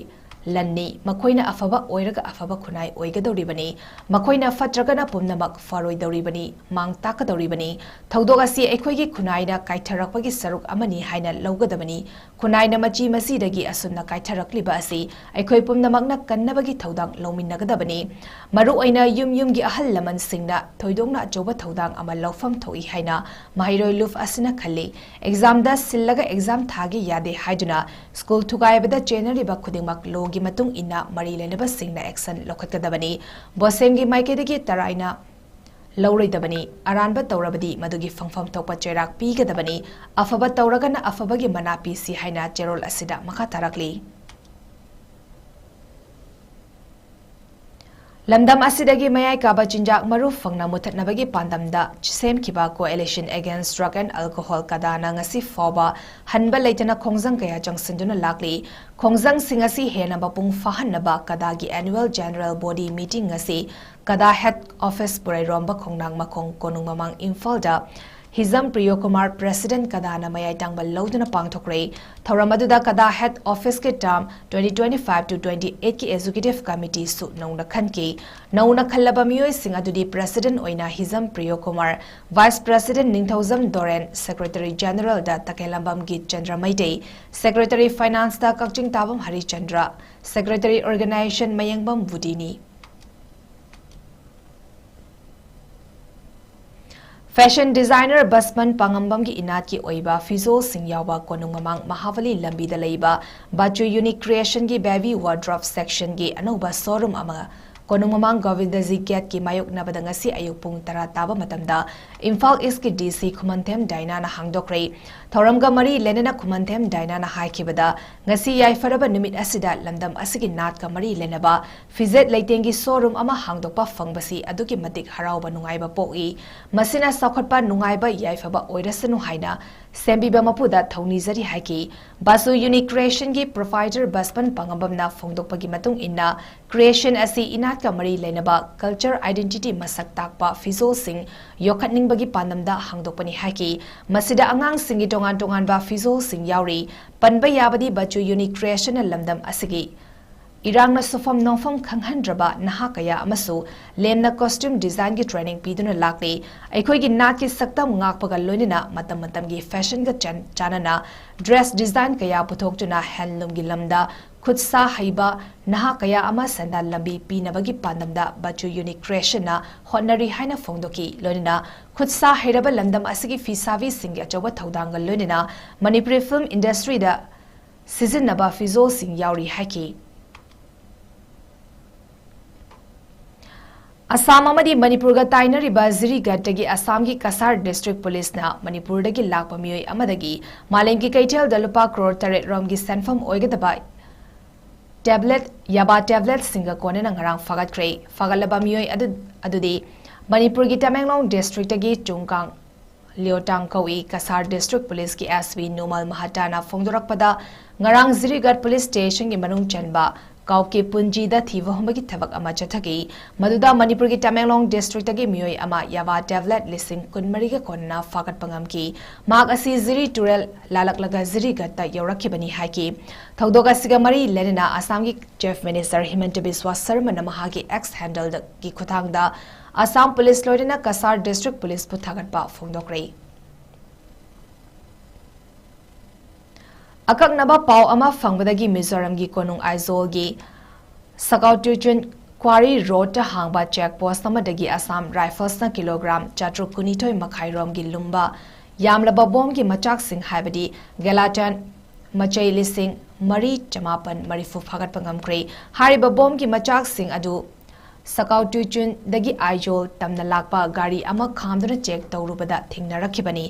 ꯂꯟꯅꯤ꯫ ꯃꯈꯣꯏꯅ ꯑꯐꯕ ꯑꯣꯏꯔꯒ ꯑꯐꯕ ꯈꯨꯟꯅꯥꯏ ꯑꯣꯏꯒꯗꯧꯔꯤꯕꯅꯤ꯫ ꯃꯈꯣꯏꯅ ꯐꯠꯇ꯭ꯔꯒꯅ ꯄꯨꯝꯅꯃꯛ ꯐꯔꯣꯏꯗꯧꯔꯤꯕꯅꯤ, ꯃꯥꯡ ꯇꯥꯛꯀꯗꯧꯔꯤꯕꯅꯤ꯫ ꯊꯧꯗꯣꯛ ꯑꯁꯤ ꯑꯩꯈꯣꯏꯒꯤ ꯈꯨꯟꯅꯥꯏꯅ ꯀꯥꯏꯊꯔꯛꯄꯒꯤ ꯁꯔꯨꯛ ꯑꯃꯅꯤ ꯍꯥꯏꯅ ꯂꯧꯒꯗꯕꯅꯤ꯫ ꯈꯨꯟꯅꯥꯏꯅ ꯃꯆꯤ ꯃꯆꯤꯗꯒꯤ ꯑꯁꯨꯝꯅ ꯀꯥꯏꯊꯔꯛꯂꯤꯕ ꯑꯁꯤ ꯑꯩꯈꯣꯏ ꯄꯨꯝꯅꯃꯛꯅ ꯀꯟꯅꯕꯒꯤ ꯊꯧꯗꯥꯡ ꯂꯧꯃꯤꯟꯅꯒꯗꯕꯅꯤ꯫ ꯃꯔꯨꯑꯣꯏꯅ ꯌꯨꯝ ꯌꯨꯝꯒꯤ ꯑꯍꯜ ꯂꯃꯟꯁꯤꯡꯅ ꯊꯣꯏꯗꯣꯛꯅ ꯑꯆꯧꯕ ꯊꯧꯗꯥꯡ ꯑꯃ ꯂꯧꯐꯝ ꯊꯣꯛꯏ ꯍꯥꯏꯅ ꯃꯍꯩꯔꯣꯏ ꯂꯨꯞ ꯑꯁꯤꯅ ꯈꯜꯂꯤ꯫ ꯑꯦꯛꯖꯥꯝꯗ ꯁꯤꯜꯂꯒ ꯑꯦꯛꯖꯥꯝ ꯊꯥꯒꯦ ꯌꯥꯗꯦ ꯍꯥꯏꯗꯨꯅ ꯁ꯭ꯀꯨꯜ ꯊꯨꯒꯥꯏꯕꯗ ꯆꯦꯟꯅꯔꯤꯕ ꯈꯨꯗꯤꯡꯃꯛ ꯂꯣꯒꯤ ꯃꯇꯨꯡ ꯏꯟꯅ ꯃꯔꯤ ꯂꯩꯅꯕꯁꯤꯡꯅ ꯑꯦꯛꯁꯟ ꯂꯧꯈꯠꯀꯗꯕꯅꯤ꯫ ꯕꯣꯁꯦꯝꯒꯤ ꯃꯥꯏꯀꯩꯗꯒꯤ ꯇꯔꯥꯏꯅ ꯂꯧꯔꯣꯏꯗꯕꯅꯤ, ꯑꯔꯥꯟꯕ ꯇꯧꯔꯕꯗꯤ ꯃꯗꯨꯒꯤ ꯐꯪꯐꯝ ꯊꯣꯛꯄ ꯆꯩꯔꯥꯛ ꯄꯤꯒꯗꯕꯅꯤ, ꯑꯐꯕ ꯇꯧꯔꯒꯅ ꯑꯐꯕꯒꯤ ꯃꯅꯥ ꯄꯤꯁꯤ ꯍꯥꯏꯅ ꯆꯦꯔꯣꯜ ꯑꯁꯤꯗ ꯃꯈꯥ ꯇꯥꯔꯛꯂꯤ꯫ ꯂꯝꯗꯝ ꯑꯁꯤꯗꯒꯤ ꯃꯌꯥꯏ ꯀꯥꯕ ꯆꯤꯟꯖꯥꯛ ꯃꯔꯨ ꯐꯪꯅ ꯃꯨꯊꯠꯅꯕꯒꯤ ꯄꯥꯟꯗꯝꯗ ꯁꯦꯝꯈꯤꯕ Coalition Against Drug and Alcohol, ꯀꯗꯥꯅ ꯉꯁꯤ ꯐꯥꯎꯕ ꯍꯟꯕ ꯂꯩꯇꯅ ꯈꯣꯡꯖꯪ ꯀꯌꯥ ꯆꯪꯁꯤꯟꯗꯨꯅ ꯂꯥꯛꯂꯤ꯫ ꯈꯣꯡꯖꯪꯁꯤꯡ ꯑꯁꯤ ꯍꯦꯟꯅ ꯃꯄꯨꯡ ꯐꯥꯍꯟꯅꯕ ꯀꯗꯥꯒꯤ Annual General Body Meeting ꯉꯁꯤ ꯀꯗꯥ Head Office ꯄꯨꯔꯩꯔꯣꯝꯕ ꯈꯣꯡꯅꯥꯡ ꯃꯈꯣꯡ ꯀꯣꯅꯨꯡ ꯃꯃꯥꯡ ꯏꯝꯐꯥꯜꯗ ꯍꯤꯖꯝ ꯄ꯭ꯔꯤꯌꯣꯀꯨꯃꯥꯔ President ꯀꯗꯥꯅ ꯃꯌꯥꯏ ꯇꯥꯡꯕ ꯂꯧꯗꯨꯅ ꯄꯥꯡꯊꯣꯛꯈ꯭ꯔꯦ꯫ ꯊꯧꯔꯝ ꯑꯗꯨꯗ ꯀꯗꯥ Head Officeꯀꯤ term twenty twenty-five to twenty-eightꯀꯤ Executive Committeeꯁꯨ ꯅꯧꯅ ꯈꯟꯈꯤ꯫ ꯅꯧꯅ ꯈꯜꯂꯕ ꯃꯤꯑꯣꯏꯁꯤꯡ ꯑꯗꯨꯗꯤ President ꯑꯣꯏꯅ ꯍꯤꯖꯝ ꯄ꯭ꯔꯤꯌꯣꯀꯨꯃꯥꯔ, Vice President ꯅꯤꯡꯊꯧꯖꯝ ꯗꯣꯔꯦꯟ, Secretary Generalꯗ ꯇꯈꯦꯜꯂꯝꯕꯝ ꯒꯤꯠꯆꯟꯗ꯭ꯔ ꯃꯩꯇꯩ, Secretary Financeꯇ ꯀꯛꯆꯤꯡ ꯇꯥꯕꯝ ꯍꯔꯤꯆꯟꯗ꯭ꯔ, Secretary Organization ꯃꯌꯦꯡꯕꯝ ꯕꯨꯗꯤꯅꯤ꯫ Fashion designer ꯕꯁꯃꯟ ꯄꯥꯉꯝꯕꯝꯒꯤ ꯏꯅꯥꯠꯀꯤ ꯑꯣꯏꯕ ꯐꯤꯖꯣꯜꯁꯤꯡ ꯌꯥꯎꯕ ꯀꯣꯅꯨꯡ ꯃꯃꯥꯡ ꯃꯍꯥꯕꯂꯤ ꯂꯝꯕꯤꯗ ꯂꯩꯕ ꯕꯥꯆꯨ Unique Creationꯒꯤ Baby Wardrobe Sectionꯒꯤ ꯑꯅꯧꯕ showroom ꯑꯃ ꯀꯣꯅꯨꯡ ꯃꯃꯥꯡ ꯒꯣꯕꯤꯟꯗꯖꯤ Gateꯀꯤ ꯃꯥꯌꯣꯛꯅꯕꯗ ꯉꯁꯤ ꯑꯌꯨꯛ ꯄꯨꯡ ꯇꯔꯥ ꯇꯥꯕ ꯃꯇꯝꯗ ꯏꯝꯐꯥꯜ Eastꯀꯤ DC ꯈꯨꯃꯟꯊꯦꯝ ꯗꯥꯏꯅꯥꯅ ꯍꯥꯡꯗꯣꯛꯈ꯭ꯔꯦ꯫ ꯊꯧꯔꯝꯒ ꯃꯔꯤ ꯂꯩꯅꯅ ꯈꯨꯃꯟꯊꯦꯝ ꯗꯥꯏꯅꯥꯅ ꯍꯥꯏꯈꯤꯕꯗ, ꯉꯁꯤ ꯌꯥꯏꯐꯔꯕ ꯅꯨꯃꯤꯠ ꯑꯁꯤꯗ ꯂꯝꯗꯝ ꯑꯁꯤꯒꯤ ꯅꯥꯠꯀ ꯃꯔꯤ ꯂꯩꯅꯕ ꯐꯤꯖꯦꯠ ꯂꯩꯇꯦꯡꯒꯤ showroom ꯑꯃ ꯍꯥꯡꯗꯣꯛꯄ ꯐꯪꯕꯁꯤ ꯑꯗꯨꯛꯀꯤ ꯃꯇꯤꯛ ꯍꯔꯥꯎꯕ ꯅꯨꯡꯉꯥꯏꯕ ꯄꯣꯛꯏ꯫ ꯃꯁꯤꯅ ꯆꯥꯎꯈꯠꯄ ꯅꯨꯡꯉꯥꯏꯕ ꯌꯥꯏꯐꯕ ꯑꯣꯏꯔꯁꯅꯨ ꯍꯥꯏꯅ ꯁꯦꯝꯕꯤꯕ ꯃꯄꯨꯗ ꯊꯧꯅꯤꯖꯔꯤ ꯍꯥꯏꯈꯤ꯫ ꯕꯥꯁꯨ Unique Creationꯒꯤ proprietor ꯕꯁꯄꯟ ꯄꯥꯉꯝꯕꯝꯅ ꯐꯣꯡꯗꯣꯛꯄꯒꯤ ꯃꯇꯨꯡ ꯏꯟꯅ, creation ꯑꯁꯤ ꯏꯅꯥꯠꯀ ꯃꯔꯤ ꯂꯩꯅꯕ culture identity ꯃꯁꯛ ꯇꯥꯛꯄ ꯐꯤꯖꯣꯜꯁꯤꯡ ꯌꯣꯛꯈꯠꯅꯤꯡꯕꯒꯤ ꯄꯥꯟꯗꯝꯗ ꯍꯥꯡꯗꯣꯛꯄꯅꯤ ꯍꯥꯏꯈꯤ꯫ ꯃꯁꯤꯗ ꯑꯉꯥꯡꯁꯤꯡꯒꯤ ꯇꯣꯉꯥꯟ ꯇꯣꯉꯥꯟꯕ ꯐꯤꯖꯣꯜꯁꯤꯡ ꯌꯥꯎꯔꯤ꯫ ꯄꯟꯕ ꯌꯥꯕꯗꯤ ꯕꯥꯆꯨ Unique Creationꯅ ꯂꯝꯗꯝ ꯑꯁꯤꯒꯤ ꯏꯔꯥꯡꯅ ꯁꯨꯐꯝ ꯅꯣꯝꯐꯝ ꯈꯪꯍꯟꯗ꯭ꯔꯕ ꯅꯍꯥ ꯀꯌꯥ ꯑꯃꯁꯨ ꯂꯦꯝꯅ costume designꯒꯤ training ꯄꯤꯗꯨꯅ ꯂꯥꯛꯂꯤ꯫ ꯑꯩꯈꯣꯏꯒꯤ ꯅꯥꯠꯀꯤ ꯁꯛꯇꯝ ꯉꯥꯛꯄꯒ ꯂꯣꯏꯅꯅ ꯃꯇꯝ ꯃꯇꯝꯒꯤ fashionꯒ ꯆꯟ-, ꯆꯥꯟꯅꯅ dress design ꯀꯌꯥ ꯄꯨꯊꯣꯛꯇꯨꯅ handloomꯒꯤ ꯂꯝꯗ ꯈꯨꯠ ꯁꯥ ꯍꯩꯕ ꯅꯍꯥ ꯀꯌꯥ ꯑꯃ ꯁꯦꯟꯗꯥꯟ ꯂꯝꯕꯤ ꯄꯤꯅꯕꯒꯤ ꯄꯥꯟꯗꯝꯗ ꯕꯥꯆꯨ Unique Creationꯅ ꯍꯣꯠꯅꯔꯤ ꯍꯥꯏꯅ ꯐꯣꯡꯗꯣꯛꯈꯤ꯫ ꯂꯣꯏꯅꯅ ꯈꯨꯠ ꯁꯥ ꯍꯩꯔꯕ ꯂꯝꯗꯝ ꯑꯁꯤꯒꯤ ꯐꯤꯁꯥꯕꯤꯁꯤꯡꯒꯤ ꯑꯆꯧꯕ ꯊꯧꯗꯥꯡꯒ ꯂꯣꯏꯅꯅ ꯃꯅꯤꯄꯨꯔꯤ film industryꯗ ꯁꯤꯖꯤꯟꯅꯕ ꯐꯤꯖꯣꯜꯁꯤꯡ ꯌꯥꯎꯔꯤ ꯍꯥꯏꯈꯤ꯫ ꯑꯁꯥꯝ ꯑꯃꯗꯤ ꯃꯅꯤꯄꯨꯔꯒ ꯇꯥꯏꯅꯔꯤꯕ ꯖꯤꯔꯤꯒꯠꯇꯒꯤ ꯑꯁꯥꯝꯒꯤ ꯀꯁꯥꯔ ꯗꯤꯁꯇ꯭ꯔꯤꯛ ꯄꯨꯂꯤꯁꯅ ꯃꯅꯤꯄꯨꯔꯗꯒꯤ ꯂꯥꯛꯄ ꯃꯤꯑꯣꯏ ꯑꯃꯗꯒꯤ ꯃꯥꯂꯦꯝꯒꯤ ꯀꯩꯊꯦꯜꯗ ꯂꯨꯄꯥ ꯀ꯭ꯔꯣꯔ ꯇꯔꯦꯠ ꯔꯣꯝꯒꯤ ꯁꯦꯟꯐꯝ ꯑꯣꯏꯒꯗꯕ ꯇꯦꯕ꯭ꯂꯦꯠ, ꯌꯥꯕꯥ ꯇꯦꯕ꯭ꯂꯦꯠꯁꯤꯡꯒ ꯀꯣꯟꯅꯅ ꯉꯔꯥꯡ ꯐꯥꯒꯠꯈ꯭ꯔꯦ꯫ ꯐꯥꯒꯠꯂꯕ ꯃꯤꯑꯣꯏ ꯑꯗꯨ, ꯑꯗꯨꯗꯤ ꯃꯅꯤꯄꯨꯔꯒꯤ ꯇꯃꯦꯡꯂꯣꯡ ꯗꯤꯁꯇ꯭ꯔꯤꯛꯇꯒꯤ ꯆꯨꯡꯀꯥꯡ ꯂꯤꯑꯣꯇꯥꯡ ꯀꯧꯏ꯫ ꯀꯁꯥꯔ ꯗꯤꯁꯇ꯭ꯔꯤꯛ ꯄꯨꯂꯤꯁꯀꯤ ꯑꯦꯁ ꯄꯤ ꯅꯨꯃꯜ ꯃꯍꯥꯇꯥꯅ ꯐꯣꯡꯗꯣꯔꯛꯄꯗ, ꯉꯔꯥꯡ ꯖꯤꯔꯤꯒꯠ ꯄꯨꯂꯤꯁ ꯁ꯭ꯇꯦꯁꯟꯒꯤ ꯃꯅꯨꯡ ꯆꯟꯕ ꯀꯥꯎꯀꯤ ꯄꯨꯟꯖꯤꯗ ꯊꯤꯕ ꯍꯨꯝꯕꯒꯤ ꯊꯕꯛ ꯑꯃ ꯆꯠꯊꯈꯤ꯫ ꯃꯗꯨꯗ ꯃꯅꯤꯄꯨꯔꯒꯤ ꯇꯃꯦꯡꯂꯣꯡ ꯗꯤꯁꯇ꯭ꯔꯤꯛꯇꯒꯤ ꯃꯤꯑꯣꯏ ꯑꯃ ꯌꯥꯕꯥ ꯇꯦꯕ꯭ꯂꯦꯠ ꯂꯤꯁꯤꯡ ꯀꯨꯟꯃꯔꯤꯒ ꯀꯣꯟꯅ ꯐꯥꯒꯠꯄ ꯉꯝꯈꯤ꯫ ꯃꯍꯥꯛ ꯑꯁꯤ ꯖꯤꯔꯤ ꯇꯨꯔꯦꯜ ꯂꯥꯜꯂꯛꯂꯒ ꯖꯤꯔꯤꯒꯠꯇ ꯌꯧꯔꯛꯈꯤꯕꯅꯤ ꯍꯥꯏꯈꯤ꯫ ꯊꯧꯗꯣꯛ ꯑꯁꯤꯒ ꯃꯔꯤ ꯂꯩꯅꯅ ꯑꯁꯥꯝꯒꯤ ꯆꯤꯐ ꯃꯤꯅꯤꯁꯇꯔ ꯍꯤꯃꯟꯇ ꯕꯤꯁ꯭ꯋꯥ ꯁꯔꯃꯅ ꯃꯍꯥꯛꯀꯤ ꯑꯦꯛꯁ ꯍꯦꯟꯗꯜꯒꯤ ꯈꯨꯠꯊꯥꯡꯗ ꯑꯁꯥꯝ ꯄꯨꯂꯤꯁ ꯂꯣꯏꯅꯅ ꯀꯁꯥꯔ ꯗꯤꯁꯇ꯭ꯔꯤꯛ ꯄꯨꯂꯤꯁꯄꯨ ꯊꯥꯒꯠꯄ ꯐꯣꯡꯗꯣꯛꯈ꯭ꯔꯦ꯫ ꯑꯀꯛꯅꯕ ꯄꯥꯎ ꯑꯃ ꯐꯪꯕꯗꯒꯤ ꯃꯤꯖꯣꯔꯥꯝꯒꯤ ꯀꯣꯅꯨꯡ ꯑꯥꯏꯖꯣꯜꯒꯤ ꯁꯀꯥꯎ ꯇꯨꯆꯨꯟ ꯀ꯭ꯋꯥꯔꯤ ꯔꯣꯗꯇ ꯍꯥꯡꯕ ꯆꯦꯛ ꯄꯣꯁ ꯑꯃꯗꯒꯤ ꯑꯁꯥꯝ ꯔꯥꯏꯐꯜꯁꯅ ꯀꯤꯂꯣꯒ꯭ꯔꯥꯝ ꯆꯥꯇ꯭ꯔꯨꯛ ꯀꯨꯟꯅꯤꯊꯣꯏ ꯃꯈꯥꯏ ꯔꯣꯝꯒꯤ ꯂꯨꯝꯕ ꯌꯥꯝꯂꯕ ꯕꯣꯝꯒꯤ ꯃꯆꯥꯛꯁꯤꯡ, ꯍꯥꯏꯕꯗꯤ ꯒꯦꯂꯥꯇꯟ ꯃꯆꯩ ꯂꯤꯁꯤꯡ ꯃꯔꯤ ꯆꯃꯥꯄꯟ ꯃꯔꯤꯐꯨ ꯐꯥꯒꯠꯄ ꯉꯝꯈ꯭ꯔꯦ꯫ ꯍꯥꯏꯔꯤꯕ ꯕꯣꯝꯒꯤ ꯃꯆꯥꯛꯁꯤꯡ ꯑꯗꯨ ꯁꯀꯥꯎ ꯇꯨꯆꯨꯟꯗꯒꯤ ꯑꯥꯏꯖꯣꯜ ꯇꯝꯅ ꯂꯥꯛꯄ ꯒꯥꯔꯤ ꯑꯃ ꯈꯥꯝꯗꯨꯅ ꯆꯦꯛ ꯇꯧꯔꯨꯕꯗ ꯊꯦꯡꯅꯔꯛꯈꯤꯕꯅꯤ꯫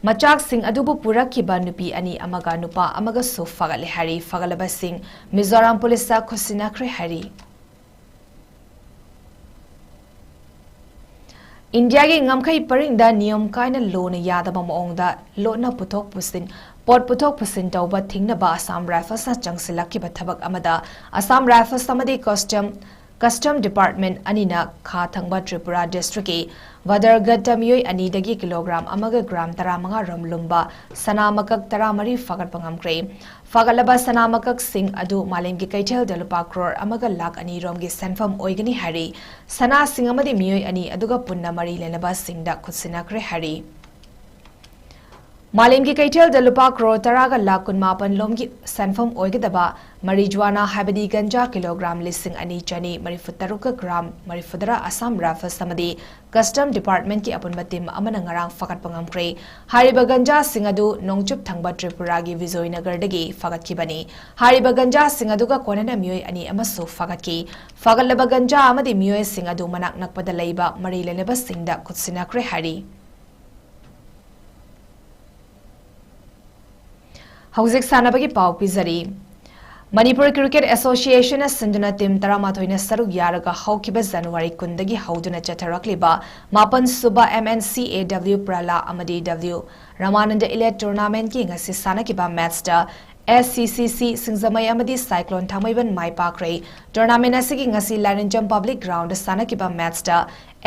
ꯃꯆꯥꯛꯁꯤꯡ ꯑꯗꯨꯕꯨ ꯄꯨꯔꯛꯈꯤꯕ ꯅꯨꯄꯤ ꯑꯅꯤ ꯑꯃꯒ ꯅꯨꯄꯥ ꯑꯃꯒꯁꯨ ꯐꯥꯒꯠꯂꯦ ꯍꯥꯏꯔꯤ꯫ ꯐꯥꯒꯠꯂꯕꯁꯤꯡ ꯃꯤꯖꯣꯔꯥꯝ ꯄꯨꯂꯤꯁꯇ ꯈꯨꯠꯁꯤꯟꯅꯈ꯭ꯔꯦ ꯍꯥꯏꯔꯤ꯫ ꯏꯟꯗꯤꯌꯥꯒꯤ ꯉꯝꯈꯩ ꯄꯔꯤꯡꯗ ꯅꯤꯌꯝ ꯀꯥꯏꯅ ꯂꯣꯅ ꯌꯥꯗꯕ ꯃꯑꯣꯡꯗ ꯂꯣꯠꯅ ꯄꯨꯊꯣꯛ ꯄꯨꯁꯤꯟ, ꯄꯣꯠ ꯄꯨꯊꯣꯛ ꯄꯨꯁꯤꯟ ꯇꯧꯕ ꯊꯤꯡꯅꯕ ꯑꯁꯥꯝ ꯔꯥꯏꯐꯜꯁꯅ ꯆꯪꯁꯤꯜꯂꯛꯈꯤꯕ ꯊꯕꯛ ꯑꯃꯗ ꯑꯁꯥꯝ ꯔꯥꯏꯐꯜꯁ ꯑꯃꯗꯤ ꯀꯁꯇꯝ, ꯀꯁꯇꯝ ꯗꯤꯄꯥꯔꯠꯃꯦꯟꯠ ꯑꯅꯤꯅ ꯈꯥ ꯊꯪꯕ ꯇ꯭ꯔꯤꯄꯨꯔꯥ ꯗꯤꯁꯇ꯭ꯔꯤꯛꯀꯤ ꯕꯗꯔꯒꯠꯇ ꯃꯤꯑꯣꯏ ꯑꯅꯤꯗꯒꯤ ꯀꯤꯂꯣꯒ꯭ꯔꯥꯝ ꯑꯃꯒ ꯒ꯭ꯔꯥꯝ ꯇꯔꯥꯃꯉꯥ ꯔꯣꯝ ꯂꯨꯝꯕ ꯁꯅꯥ ꯃꯀꯛ ꯇꯔꯥꯃꯔꯤ ꯐꯥꯒꯠꯄ ꯉꯝꯈ꯭ꯔꯦ꯫ ꯐꯥꯒꯠꯂꯕ ꯁꯅꯥ ꯃꯀꯛꯁꯤꯡ ꯑꯗꯨ ꯃꯥꯂꯦꯝꯒꯤ ꯀꯩꯊꯦꯜꯗ ꯂꯨꯄꯥ ꯀ꯭ꯔꯣꯔ ꯑꯃꯒ ꯂꯥꯈ ꯑꯅꯤ ꯔꯣꯝꯒꯤ ꯁꯦꯟꯐꯝ ꯑꯣꯏꯒꯅꯤ ꯍꯥꯏꯔꯤ꯫ ꯁꯅꯥꯁꯤꯡ ꯑꯃꯗꯤ ꯃꯤꯑꯣꯏ ꯑꯅꯤ ꯑꯗꯨꯒ ꯄꯨꯟꯅ ꯃꯔꯤ ꯂꯩꯅꯕꯁꯤꯡꯗ ꯈꯨꯠꯁꯤꯟꯅꯈ꯭ꯔꯦ ꯍꯥꯏꯔꯤ꯫ ꯃꯥꯂꯦꯝꯒꯤ ꯀꯩꯊꯦꯜꯗ ꯂꯨꯄꯥ ꯀ꯭ꯔꯣꯔ ꯇꯔꯥꯒ ꯂꯥꯈ ꯀꯨꯟꯃꯥꯄꯟ ꯂꯣꯝꯒꯤ ꯁꯦꯟꯐꯝ ꯑꯣꯏꯒꯗꯕ ꯃꯔꯤꯖ꯭ꯋꯥꯅꯥ ꯍꯥꯏꯕꯗꯤ ꯒꯟꯖꯥ ꯀꯤꯂꯣꯒ꯭ꯔꯥꯝ ꯂꯤꯁꯤꯡ ꯑꯅꯤ ꯆꯅꯤ ꯃꯔꯤꯐꯨ ꯇꯔꯨꯛꯀ ꯒ꯭ꯔꯥꯝ ꯃꯔꯤꯐꯨꯇꯔꯥ ꯑꯁꯥꯝ ꯔꯥꯏꯐꯜꯁ ꯑꯃꯗꯤ ꯀꯁꯇꯝ ꯗꯤꯄꯥꯔꯠꯃꯦꯟꯠꯀꯤ ꯑꯄꯨꯟꯕ ꯇꯤꯝ ꯑꯃꯅ ꯉꯔꯥꯡ ꯐꯥꯒꯠꯄ ꯉꯝꯈ꯭ꯔꯦ꯫ ꯍꯥꯏꯔꯤꯕ ꯒꯟꯖꯥꯁꯤꯡ ꯑꯗꯨ ꯅꯣꯡꯆꯨꯞ ꯊꯪꯕ ꯇ꯭ꯔꯤꯄꯨꯔꯥꯒꯤ ꯕꯤꯖꯣꯏꯅꯒꯔꯗꯒꯤ ꯐꯥꯒꯠꯈꯤꯕꯅꯤ꯫ ꯍꯥꯏꯔꯤꯕ ꯒꯟꯖꯥꯁꯤꯡ ꯑꯗꯨꯒ ꯀꯣꯟꯅꯅ ꯃꯤꯑꯣꯏ ꯑꯅꯤ ꯑꯃꯁꯨ ꯐꯥꯒꯠꯈꯤ꯫ ꯐꯥꯒꯠꯂꯕ ꯒꯟꯖꯥ ꯑꯃꯗꯤ ꯃꯤꯑꯣꯏꯁꯤꯡ ꯑꯗꯨ ꯃꯅꯥꯛ ꯅꯛꯄꯗ ꯂꯩꯕ ꯃꯔꯤ ꯂꯩꯅꯕꯁꯤꯡꯗ ꯈꯨꯠꯁꯤꯟꯅꯈ꯭ꯔꯦ ꯍꯥꯏꯔꯤ꯫ ꯍꯧꯖꯤꯛ ꯁꯥꯟꯅꯕꯒꯤ ꯄꯥꯎ ꯄꯤꯖꯔꯤ꯫ ꯃꯅꯤꯄꯨꯔ ꯀ꯭ꯔꯤꯀꯦꯠ ꯑꯦꯁꯣꯁꯤꯌꯦꯁꯟꯅ ꯁꯤꯟꯗꯨꯅ ꯇꯤꯝ ꯇꯔꯥꯃꯥꯊꯣꯏꯅ ꯁꯔꯨꯛ ꯌꯥꯔꯒ ꯍꯧꯈꯤꯕ ꯖꯅꯋꯥꯔꯤ ꯀꯨꯟꯗꯒꯤ ꯍꯧꯗꯨꯅ ꯆꯠꯊꯔꯛꯂꯤꯕ ꯃꯥꯄꯟ ꯁꯨꯕ M N C A W ꯄ꯭ꯔꯂꯥ ꯑꯃꯗꯤ W ꯔꯃꯥꯅꯟꯗ ꯏꯂꯦꯠ ꯇꯣꯔꯅꯥꯃꯦꯟꯠꯀꯤ ꯉꯁꯤ ꯁꯥꯟꯅꯈꯤꯕ ꯃꯦꯠꯆꯇ S C C C ꯁꯤꯡꯖꯃꯩ ꯑꯃꯗꯤ ꯁꯥꯏꯀ꯭ꯂꯣꯟ ꯊꯥꯡꯃꯩꯕꯟ ꯃꯥꯏ ꯄꯥꯛꯈ꯭ꯔꯦ꯫ ꯇꯣꯔꯅꯥꯃꯦꯟꯠ ꯑꯁꯤꯒꯤ ꯉꯁꯤ ꯂꯥꯏꯔꯦꯟꯖꯝ ꯄꯕ꯭ꯂꯤꯛ ꯒ꯭ꯔꯥꯎꯟꯗ ꯁꯥꯟꯅꯈꯤꯕ ꯃꯦꯠꯆꯇ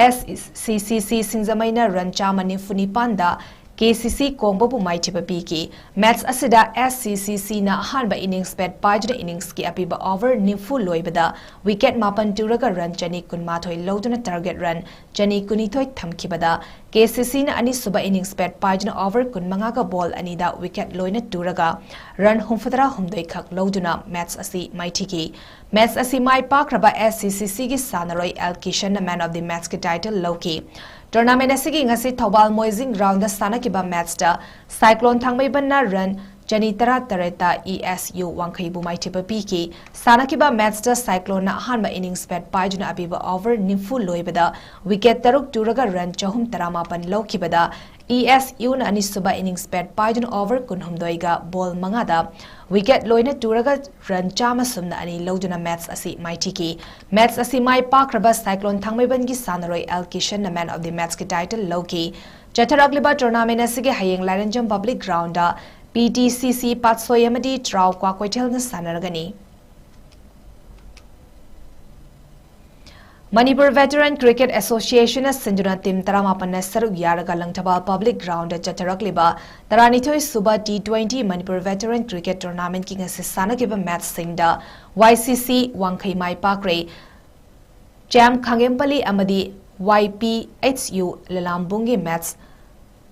S C C C ꯁꯤꯡꯖꯃꯩꯅ ꯔꯟ ꯆꯥꯝꯃ ꯅꯤꯐꯨ ꯅꯤꯄꯥꯟꯗ K C C ꯀꯣꯡꯕꯕꯨ ꯃꯥꯏꯊꯤꯕ ꯄꯤꯈꯤ꯫ ꯃꯦꯠꯆ ꯑꯁꯤꯗ S C C C ꯅ ꯑꯍꯥꯟꯕ ꯏꯅꯤꯡꯁ ꯕꯦꯠ ꯄꯥꯏꯗꯨꯅ ꯏꯅꯤꯡꯁꯀꯤ ꯑꯄꯤꯕ ꯑꯣꯚꯔ ꯅꯤꯐꯨ ꯂꯣꯏꯕꯗ ꯋꯤꯀꯦꯠ ꯃꯥꯄꯟ ꯇꯨꯔꯒ ꯔꯟ ꯆꯅꯤ ꯀꯨꯟꯃꯥꯊꯣꯏ ꯂꯧꯗꯨꯅ ꯇꯥꯔꯒꯦꯠ ꯔꯟ ꯆꯅꯤ ꯀꯨꯟꯅꯤꯊꯣꯏ ꯊꯝꯈꯤꯕꯗ K C C ꯅ ꯑꯅꯤꯁꯨꯕ ꯏꯅꯤꯡꯁ ꯕꯦꯠ ꯄꯥꯏꯗꯨꯅ ꯑꯣꯚꯔ ꯀꯨꯟꯃꯉꯥꯒ ꯕꯣꯜ ꯑꯅꯤꯗ ꯋꯤꯀꯦꯠ ꯂꯣꯏꯅ ꯇꯨꯔꯒ ꯔꯟ ꯍꯨꯝꯐꯨꯇꯔꯥ ꯍꯨꯝꯗꯣꯏ ꯈꯛ ꯂꯧꯗꯨꯅ ꯃꯦꯠꯆ ꯑꯁꯤ ꯃꯥꯏꯊꯤꯈꯤ꯫ ꯃꯦꯠꯆ ꯑꯁꯤ ꯃꯥꯏ ꯄꯥꯛꯈ꯭ꯔꯕ S C C C ꯒꯤ ꯁꯥꯟꯅꯔꯣꯏ ꯑꯦꯜ ꯀꯤꯁꯟꯅ ꯃꯦꯟ ꯑꯣꯐ ꯗꯤ ꯃꯦꯠꯆꯀꯤ ꯇꯥꯏꯇꯜ ꯂꯧꯈꯤ꯫ ꯇꯣꯔꯅꯥꯃꯦꯟꯠ ꯑꯁꯤꯒꯤ ꯉꯁꯤ ꯊꯧꯕꯥꯜ ꯃꯣꯏꯖꯤꯡ ꯒ꯭ꯔꯥꯎꯟꯗ ꯁꯥꯟꯅꯈꯤꯕ ꯃꯦꯠꯆꯇ ꯁꯥꯏꯀ꯭ꯂꯣꯟ ꯊꯥꯡꯃꯩꯕꯟꯅ ꯔꯟ ꯆꯅꯤ ꯇꯔꯥ ꯇꯔꯦꯠꯇ E S U ꯋꯥꯡꯈꯩꯕꯨ ꯃꯥꯏꯊꯤꯕ ꯄꯤꯈꯤ꯫ ꯁꯥꯟꯅꯈꯤꯕ ꯃꯦꯠꯆꯇ ꯁꯥꯏꯀ꯭ꯂꯣꯟꯅ ꯑꯍꯥꯟꯕ ꯏꯅꯤꯡꯁ ꯕꯦꯠ ꯄꯥꯏꯗꯨꯅ ꯑꯄꯤꯕ ꯑꯣꯚꯔ ꯅꯤꯐꯨ ꯂꯣꯏꯕꯗ ꯋꯤꯀꯦꯠ ꯇꯔꯨꯛ ꯇꯨꯔꯒ ꯔꯟ ꯆꯍꯨꯝ ꯇꯔꯥꯃꯥꯄꯟ ꯂꯧꯈꯤꯕꯗ E S U ꯅ ꯑꯅꯤꯁꯨꯕ ꯏꯅꯤꯡꯁ ꯕꯦꯠ ꯄꯥꯏꯗꯨꯅ ꯑꯣꯚꯔ ꯀꯨꯟꯍꯨꯝꯗꯣꯏꯒ ꯕꯣꯜ ꯃꯉꯥꯗ ꯋꯤꯀꯦꯠ ꯂꯣꯏꯅ ꯇꯨꯔꯒ ꯔꯟ ꯆꯥꯝꯃ ꯁꯨꯞꯅ ꯑꯅꯤ ꯂꯧꯗꯨꯅ ꯃꯦꯠꯆ ꯑꯁꯤ ꯃꯥꯏꯊꯤꯈꯤ꯫ ꯃꯦꯠꯆ ꯑꯁꯤ ꯃꯥꯏ ꯄꯥꯛꯈ꯭ꯔꯕ ꯁꯥꯏꯀ꯭ꯂꯣꯟ ꯊꯥꯡꯃꯩꯕꯟꯒꯤ ꯁꯥꯟꯅꯔꯣꯏ ꯑꯦꯜ ꯀꯤꯁꯟꯅ ꯃꯦꯟ ꯑꯣꯐ ꯗꯤ ꯃꯦꯠꯆꯀꯤ ꯇꯥꯏꯇꯜ ꯂꯧꯈꯤ꯫ ꯆꯠꯊꯔꯛꯂꯤꯕ ꯇꯣꯔꯅꯥꯃꯦꯟꯠ ꯑꯁꯤꯒꯤ ꯍꯌꯦꯡ Lairenjam public ground P T C C ꯄꯥꯠꯁꯣꯏ ꯑꯃꯗꯤ ꯇ꯭ꯔꯥꯎ ꯀ꯭ꯋꯥꯀꯩꯊꯦꯜꯅ ꯁꯥꯟꯅꯔꯒꯅꯤ꯫ ꯃꯅꯤꯄꯨꯔ ꯚꯦꯇꯔꯟ ꯀ꯭ꯔꯤꯀꯦꯠ ꯑꯦꯁꯣꯁꯤꯌꯦꯁꯟꯅ ꯁꯤꯟꯗꯨꯅ ꯇꯤꯝ ꯇꯔꯥꯃꯥꯄꯟꯅ ꯁꯔꯨꯛ ꯌꯥꯔꯒ ꯂꯪꯊꯕꯥꯜ ꯄꯕ꯭ꯂꯤꯛ ꯒ꯭ꯔꯥꯎꯟꯗ ꯆꯠꯊꯔꯛꯂꯤꯕ ꯇꯔꯥꯅꯤꯊꯣꯏ ꯁꯨꯕ T twenty ꯃꯅꯤꯄꯨꯔ ꯚꯦꯇꯔꯟ ꯀ꯭ꯔꯤꯀꯦꯠ ꯇꯣꯔꯅꯥꯃꯦꯟꯠꯀꯤ ꯉꯁꯤ ꯁꯥꯟꯅꯈꯤꯕ ꯃꯦꯠꯆꯁꯤꯡꯗ Y C C ꯋꯥꯡꯈꯩ ꯃꯥꯏ ꯄꯥꯛꯈ꯭ꯔꯦ꯫ ꯆꯦꯝ ꯈꯥꯡꯒꯦꯝꯄꯜꯂꯤ ꯑꯃꯗꯤ Y P H U ꯂꯂꯥꯝꯕꯨꯡꯒꯤ ꯃꯦꯠꯆ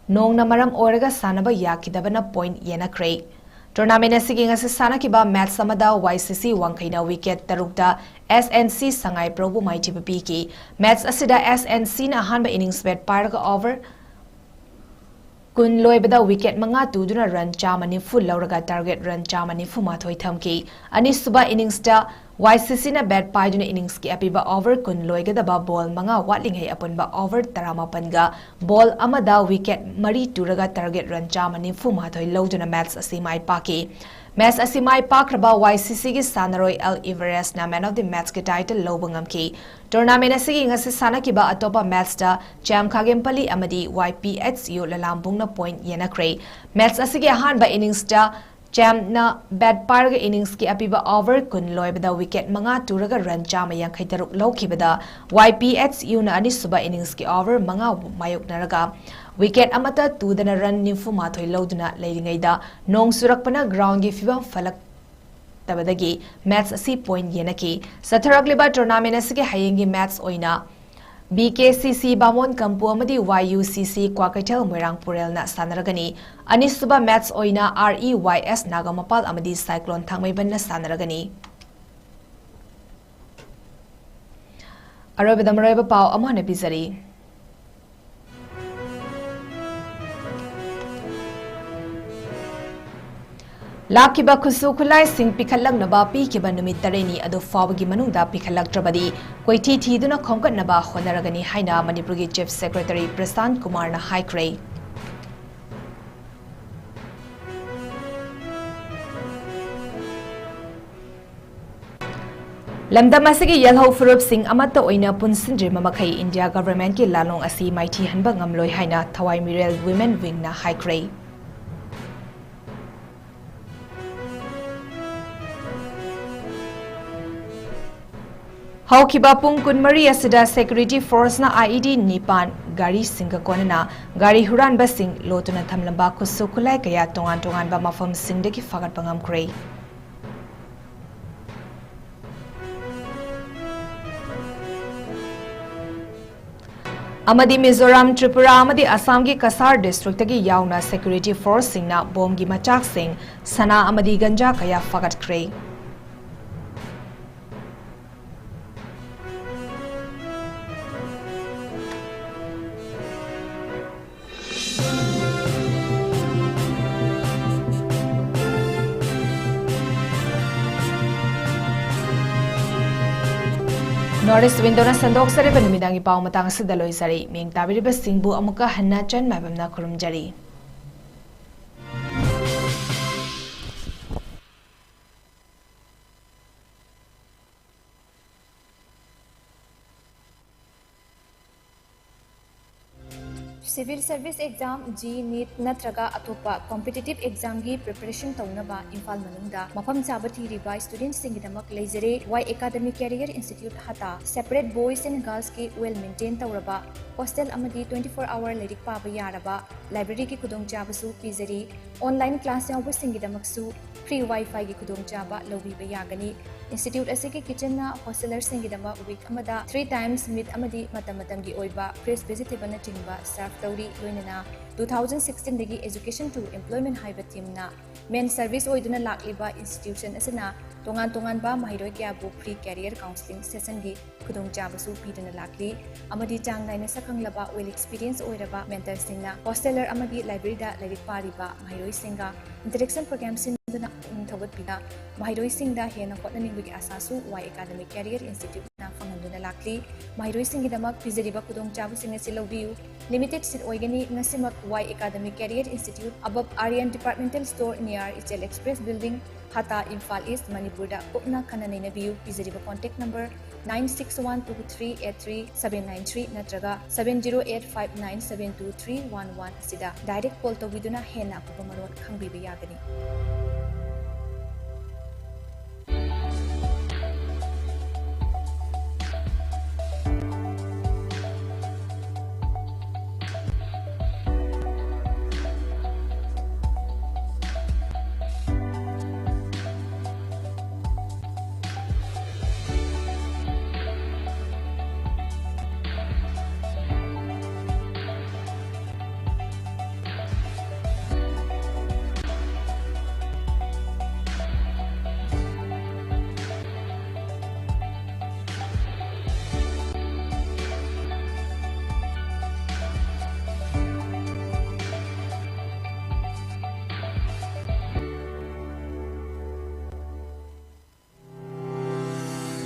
ꯅꯣꯡꯅ ꯃꯔꯝ ꯑꯣꯏꯔꯒ ꯁꯥꯟꯅꯕ ꯌꯥꯈꯤꯗꯕꯅ ꯄꯣꯏꯟꯠ ꯌꯦꯟꯅꯈ꯭ꯔꯦ꯫ ꯇꯣꯔꯅꯥꯃꯦꯟꯠ ꯑꯁꯤꯒꯤ ꯉꯁꯤ ꯁꯥꯟꯅꯈꯤꯕ ꯃꯦꯆ ꯑꯃꯗ ꯋꯥꯏ ꯁꯤ ꯁꯤ ꯋꯥꯡꯈꯩꯅ ꯋꯤꯀꯦꯠ ꯇꯔꯨꯛꯇ ꯑꯦꯁ ꯑꯦꯟ ꯁꯤ ꯁꯉꯥꯏꯄ꯭ꯔꯧꯕꯨ ꯃꯥꯏꯊꯤꯕ ꯄꯤꯈꯤ꯫ ꯃꯦꯆ ꯑꯁꯤꯗ ꯑꯦꯁ ꯑꯦꯟ ꯁꯤꯅ ꯑꯍꯥꯟꯕ ꯏꯅꯤꯡꯁ ꯕꯦꯠ ꯄꯥꯏꯔꯒ ꯑꯣꯚꯔ ꯀꯨꯟ ꯂꯣꯏꯕꯗ ꯋꯤꯀꯦꯠ ꯃꯉꯥ ꯇꯨꯗꯨꯅ ꯔꯟ ꯆꯥꯝꯃ ꯅꯤꯐꯨ ꯂꯧꯔꯒ ꯇꯥꯔꯒꯦꯠ ꯔꯟ ꯆꯥꯝꯃ ꯅꯤꯐꯨ ꯃꯥꯊꯣꯏ ꯊꯝꯈꯤ꯫ ꯑꯅꯤꯁꯨꯕ ꯏꯅꯤꯡꯁꯇ ꯋꯥꯏ ꯁꯤ ꯁꯤꯅ ꯕꯦꯠ ꯄꯥꯏꯗꯨꯅ ꯏꯅꯤꯡꯁꯀꯤ ꯑꯄꯤꯕ ꯑꯣꯚꯔ ꯀꯨꯟ ꯂꯣꯏꯒꯗꯕ ꯕꯣꯜ ꯃꯉꯥ ꯋꯥꯠꯂꯤꯉꯩ ꯑꯄꯨꯟꯕ ꯑꯣꯚꯔ ꯇꯔꯥꯃꯥꯄꯟꯒ ꯕꯣꯜ ꯑꯃꯗ ꯋꯤꯀꯦꯠ ꯃꯔꯤ ꯇꯨꯔꯒ ꯇꯥꯔꯒꯦꯠ ꯔꯟ ꯆꯥꯝꯃ ꯅꯤꯐꯨ ꯃꯥꯊꯣꯏ ꯂꯧꯗꯨꯅ ꯃꯦꯆ ꯑꯁꯤ ꯃꯥꯏ ꯄꯥꯛꯈꯤ꯫ ꯃꯦꯆ ꯑꯁꯤ ꯃꯥꯏ ꯄꯥꯛꯈ꯭ꯔꯕ ꯋꯥꯏ ꯁꯤ ꯁꯤꯒꯤ ꯁꯥꯟꯅꯔꯣꯏ ꯑꯦꯜ ꯏꯚꯔꯦꯁꯅ ꯃꯦꯟ ꯑꯣꯐ ꯗꯤ ꯃꯦꯆꯀꯤ ꯇꯥꯏꯇꯜ ꯂꯧꯕ ꯉꯝꯈꯤ꯫ ꯇꯣꯔꯅꯥꯃꯦꯟ ꯑꯁꯤꯒꯤ ꯉꯁꯤ ꯁꯥꯟꯅꯈꯤꯕ ꯑꯇꯣꯞꯄ ꯃꯦꯆꯇ ꯆꯦꯝ ꯈꯥꯒꯦꯝꯄꯜꯂꯤ ꯑꯃꯗꯤ ꯋꯥꯏ ꯄꯤ ꯑꯦꯆ ꯌꯨ ꯂꯂꯥꯝꯕꯨꯡꯅ ꯄꯣꯏꯟꯠ ꯌꯦꯟꯅꯈ꯭ꯔꯦ꯫ ꯃꯦꯆ ꯑꯁꯤꯒꯤ ꯑꯍꯥꯟꯕ ꯏꯅꯤꯡꯁꯇ ꯆꯦꯝꯅ ꯕꯦꯠ ꯄꯥꯏꯔꯒ ꯏꯅꯤꯡꯁꯀꯤ ꯑꯄꯤꯕ ꯑꯣꯚꯔ ꯀꯨꯟ ꯂꯣꯏꯕꯗ ꯋꯤꯀꯦꯠ ꯃꯉꯥ ꯇꯨꯔꯒ ꯔꯟ ꯆꯥꯝꯃ ꯌꯥꯡꯈꯩ ꯇꯔꯨꯛ ꯂꯧꯈꯤꯕꯗ, ꯋꯥꯏ ꯄꯤ ꯑꯦꯆ ꯌꯨꯅ ꯑꯅꯤꯁꯨꯕ ꯏꯅꯤꯡꯁꯀꯤ ꯑꯣꯚꯔ ꯃꯉꯥ ꯃꯥꯌꯣꯛꯅꯔꯒ ꯋꯤꯀꯦꯠ ꯑꯃꯠꯇ ꯇꯨꯗꯅ ꯔꯟ ꯅꯤꯐꯨ ꯃꯥꯊꯣꯏ ꯂꯧꯗꯨꯅ ꯂꯩꯔꯤꯉꯩꯗ, ꯅꯣꯡ ꯆꯨꯔꯛꯄꯅ ꯒ꯭ꯔꯥꯎꯟꯒꯤ ꯐꯤꯕꯝ ꯐꯂꯛ ꯇꯕꯗꯒꯤ ꯃꯦꯆ ꯑꯁꯤ ꯄꯣꯏꯟꯠ ꯌꯦꯟꯅꯈꯤ꯫ ꯆꯠꯊꯔꯛꯂꯤꯕ ꯇꯣꯔꯅꯥꯃꯦꯟ ꯑꯁꯤꯒꯤ ꯍꯌꯦꯡꯒꯤ ꯃꯦꯆ ꯑꯣꯏꯅ ꯕꯤ ꯀꯦ ꯁꯤ ꯁꯤ ꯕꯥꯃꯣꯟ ꯀꯝꯄꯨ ꯑꯃꯗꯤ ꯋꯥꯏ ꯌꯨ ꯁꯤ ꯁꯤ ꯀ꯭ꯋꯥꯀꯩꯊꯦꯜ ꯃꯣꯏꯔꯥꯡ ꯄꯨꯔꯦꯜꯅ ꯁꯥꯟꯅꯔꯒꯅꯤ꯫ ꯑꯅꯤꯁꯨꯕ ꯃꯦꯆ ꯑꯣꯏꯅ ꯑꯥꯔ ꯏ ꯋꯥꯏ ꯑꯦꯁ ꯅꯥꯒꯥꯃꯄꯥꯜ ꯑꯃꯗꯤ ꯁꯥꯏꯀ꯭ꯂꯣꯟ ꯊꯥꯡꯃꯩꯕꯟꯅ ꯁꯥꯟꯅꯔꯒꯅꯤ꯫ ꯑꯔꯣꯏꯕꯗ ꯃꯔꯨꯑꯣꯏꯕ ꯄꯥꯎ ꯑꯃꯨꯛ ꯍꯟꯅ ꯄꯤꯖꯔꯤ꯫ ꯂꯥꯛꯈꯤꯕ ꯈꯨꯠꯁꯨ ꯈꯨꯠꯂꯥꯏꯁꯤꯡ ꯄꯤꯈꯠꯂꯛꯅꯕ ꯄꯤꯈꯤꯕ ꯅꯨꯃꯤꯠ ꯇꯔꯦꯠꯅꯤ ꯑꯗꯨ ꯐꯥꯎꯕꯒꯤ ꯃꯅꯨꯡꯗ ꯄꯤꯈꯠꯂꯛꯇ꯭ꯔꯕꯗꯤ ꯀꯣꯏꯊꯤ ꯊꯤꯗꯨꯅ ꯈꯣꯝꯒꯠꯅꯕ ꯍꯣꯠꯅꯔꯒꯅꯤ ꯍꯥꯏꯅ ꯃꯅꯤꯄꯨꯔꯒꯤ ꯆꯤꯐ ꯁꯦꯀ꯭ꯔꯦꯇꯔꯤ ꯄ꯭ꯔꯁꯥꯟꯠ ꯀꯨꯃꯥꯔꯅ ꯍꯥꯏꯈ꯭ꯔꯦ꯫ ꯂꯝꯗꯝ ꯑꯁꯤꯒꯤ ꯌꯦꯜꯍꯧ ꯐꯨꯔꯨꯞꯁꯤꯡ ꯑꯃꯠꯇ ꯑꯣꯏꯅ ꯄꯨꯟꯁꯤꯟꯗ꯭ꯔꯤꯕ ꯃꯈꯩ ꯏꯟꯗꯤꯌꯥ ꯒꯚꯔꯟꯃꯦꯟꯠꯀꯤ ꯂꯥꯜꯂꯣꯡ ꯑꯁꯤ ꯃꯥꯏꯊꯤꯍꯟꯕ ꯉꯝꯂꯣꯏ ꯍꯥꯏꯅ ꯊꯋꯥꯏ ꯃꯤꯔꯦꯜ ꯋꯤꯃꯦꯟ ꯋꯤꯡꯅ ꯍꯥꯏꯈ꯭ꯔꯦ꯫ ꯍꯧꯈꯤꯕ ꯄꯨꯡ ꯀꯨꯟꯃꯔꯤ ꯑꯁꯤꯗ ꯁꯦꯀ꯭ꯌꯨꯔꯤꯇꯤ ꯐꯣꯔꯁꯅ ꯑꯥꯏ ꯏ ꯗꯤ ꯅꯤꯄꯥꯟ, ꯒꯥꯔꯤꯁꯤꯡꯒ ꯀꯣꯟꯅꯅ ꯒꯥꯔꯤ ꯍꯨꯔꯥꯟꯕꯁꯤꯡ ꯂꯣꯠꯇꯨꯅ ꯊꯝꯂꯝꯕ ꯈꯨꯠꯁꯨ ꯈꯨꯠꯂꯥꯏ ꯀꯌꯥ ꯇꯣꯉꯥꯟ ꯇꯣꯉꯥꯟꯕ ꯃꯐꯝꯁꯤꯡꯗꯒꯤ ꯐꯥꯒꯠꯄ ꯉꯝꯈ꯭ꯔꯦ꯫ ꯑꯃꯗꯤ ꯃꯤꯖꯣꯔꯥꯝ, ꯇ꯭ꯔꯤꯄꯨꯔꯥ ꯑꯃꯗꯤ ꯑꯁꯥꯝꯒꯤ ꯀꯁꯥꯔ ꯗꯤꯁꯇ꯭ꯔꯤꯛꯇꯒꯤ ꯌꯥꯎꯅ ꯁꯦꯀ꯭ꯌꯨꯔꯤꯇꯤ ꯐꯣꯔꯁꯁꯤꯡꯅ ꯕꯣꯝꯒꯤ ꯃꯆꯥꯛꯁꯤꯡ, ꯁꯅꯥ ꯑꯃꯗꯤ ꯒꯟꯖꯥ ꯀꯌꯥ ꯐꯥꯒꯠꯈ꯭ꯔꯦ꯫ North East Window-ꯅ ꯁꯟꯗꯣꯛꯆꯔꯤꯕ ꯅꯨꯃꯤꯗꯥꯡꯒꯤ ꯄꯥꯎ ꯃꯇꯥꯡ ꯑꯁꯤꯗ ꯂꯣꯏꯖꯔꯦ꯫ ꯃꯤꯡ ꯇꯥꯕꯤꯔꯤꯕꯁꯤꯡꯕꯨ ꯑꯃꯨꯛꯀ ꯍꯟꯅ ꯆꯟ ꯃꯥꯏꯕꯝꯅ ꯈꯨꯔꯨꯝꯖꯔꯤ꯫ Civil Service Exam, JEE, NEET ꯅꯠꯇ꯭ꯔꯒ ꯑꯇꯣꯞꯄ competitive exam-ꯒꯤ preparation ꯇꯧꯅꯕ ꯏꯝꯐꯥꯜ ꯃꯅꯨꯡꯗ ꯃꯐꯝ ꯆꯥꯕ ꯊꯤꯔꯤꯕ student-ꯁꯤꯡꯒꯤꯗꯃꯛ ꯂꯩꯖꯔꯦ꯫ Y Academy Career Institute, ꯍꯇꯥ꯫ Separate boys and girls-ꯀꯤ well maintain ꯇꯧꯔꯕ hostel ꯑꯃꯗꯤ twenty-four hour ꯂꯥꯏꯔꯤꯛ ꯄꯥꯕ ꯌꯥꯔꯕ library-ꯒꯤ ꯈꯨꯗꯣꯡꯆꯥꯕꯁꯨ ꯄꯤꯖꯔꯤ꯫ Online class ꯌꯥꯎꯕꯁꯤꯡꯒꯤꯗꯃꯛꯁꯨ free Wi-Fi-ꯒꯤ ꯈꯨꯗꯣꯡꯆꯥꯕ ꯂꯧꯕꯤꯕ ꯌꯥꯒꯅꯤ꯫ Institute ꯑꯁꯤꯒꯤ kitchen-ꯅ hostelers-ꯁꯤꯡꯒꯤꯗꯃꯛ week ꯑꯃꯗ three times meat ꯑꯃꯗꯤ ꯃꯇꯝ ꯃꯇꯝꯒꯤ ꯑꯣꯏꯕ fresh vegetable-ꯅꯆꯤꯡꯕ serve ꯇꯧꯔꯤ, ꯂꯣꯏꯅꯅ two thousand sixteen-ꯗꯒꯤ Education to Employment ꯍꯥꯏꯕ theme-ꯅ main service ꯑꯣꯏꯗꯨꯅ ꯂꯥꯛꯂꯤꯕ institution ꯑꯁꯤꯅ ꯇꯣꯉꯥꯟ ꯇꯣꯉꯥꯟꯕ ꯃꯍꯩꯔꯣꯏ ꯀꯌꯥꯕꯨ free career counselling session-ꯒꯤ ꯈꯨꯗꯣꯡꯆꯥꯕꯁꯨ ꯄꯤꯗꯨꯅ ꯂꯥꯛꯂꯤ꯫ ꯑꯃꯗꯤ ꯆꯥꯡ ꯅꯥꯏꯅ ꯁꯛꯈꯪꯂꯕ, well experience ꯑꯣꯏꯔꯕ mentor-ꯁꯤꯡꯅ hosteler ꯑꯃꯗꯤ library-ꯗ ꯂꯥꯏꯔꯤꯛ ꯄꯥꯔꯤꯕ ꯃꯍꯩꯔꯣꯏꯁꯤꯡꯒ interaction program ꯁꯤꯟꯗꯨꯅ ꯄꯨꯛꯅꯤꯡ ꯊꯧꯒꯠꯄꯤꯗꯨꯅ ꯃꯍꯩꯔꯣꯏꯁꯤꯡꯗ ꯍꯦꯟꯅ ꯍꯣꯠꯅꯅꯤꯡꯕꯒꯤ ꯑꯥꯁꯥꯁꯨ Y Academy Career Institute-ꯅ ꯐꯪꯍꯟꯗꯨꯅ ꯂꯥꯛꯂꯤ꯫ ꯃꯍꯩꯔꯣꯏꯁꯤꯡꯒꯤꯗꯃꯛ ꯄꯤꯖꯔꯤꯕ ꯈꯨꯗꯣꯡꯆꯥꯕꯁꯤꯡ ꯑꯁꯤ ꯂꯧꯕꯤꯌꯨ꯫ Limited seat ꯑꯣꯏꯒꯅꯤ꯫ ꯉꯁꯤꯃꯛ Y Academy Career Institute, above Aryan Departmental Store, near Ichel Express Building, ꯍꯇꯥ, ꯏꯝꯐꯥꯜ ꯏꯁ꯭ꯠ, ꯃꯅꯤꯄꯨꯔꯗ ꯀꯨꯞꯅ ꯈꯟꯅ ꯅꯩꯅꯕꯤꯌꯨ꯫ ꯄꯤꯖꯔꯤꯕ contact number nine six one two three eight three seven nine three ꯅꯠꯇ꯭ꯔꯒ seven zero eight five nine seven two three one one ꯑꯁꯤꯗ direct call ꯇꯧꯕꯤꯗꯨꯅ ꯍꯦꯟꯅ ꯑꯀꯨꯞꯄ ꯃꯔꯣꯜ ꯈꯪꯕꯤꯕ ꯌꯥꯒꯅꯤ꯫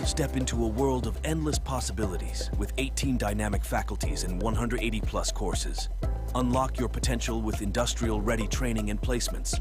Step into a world of endless possibilities with eighteen dynamic faculties and one hundred eighty plus courses. Unlock your potential with industrial ready training and placements.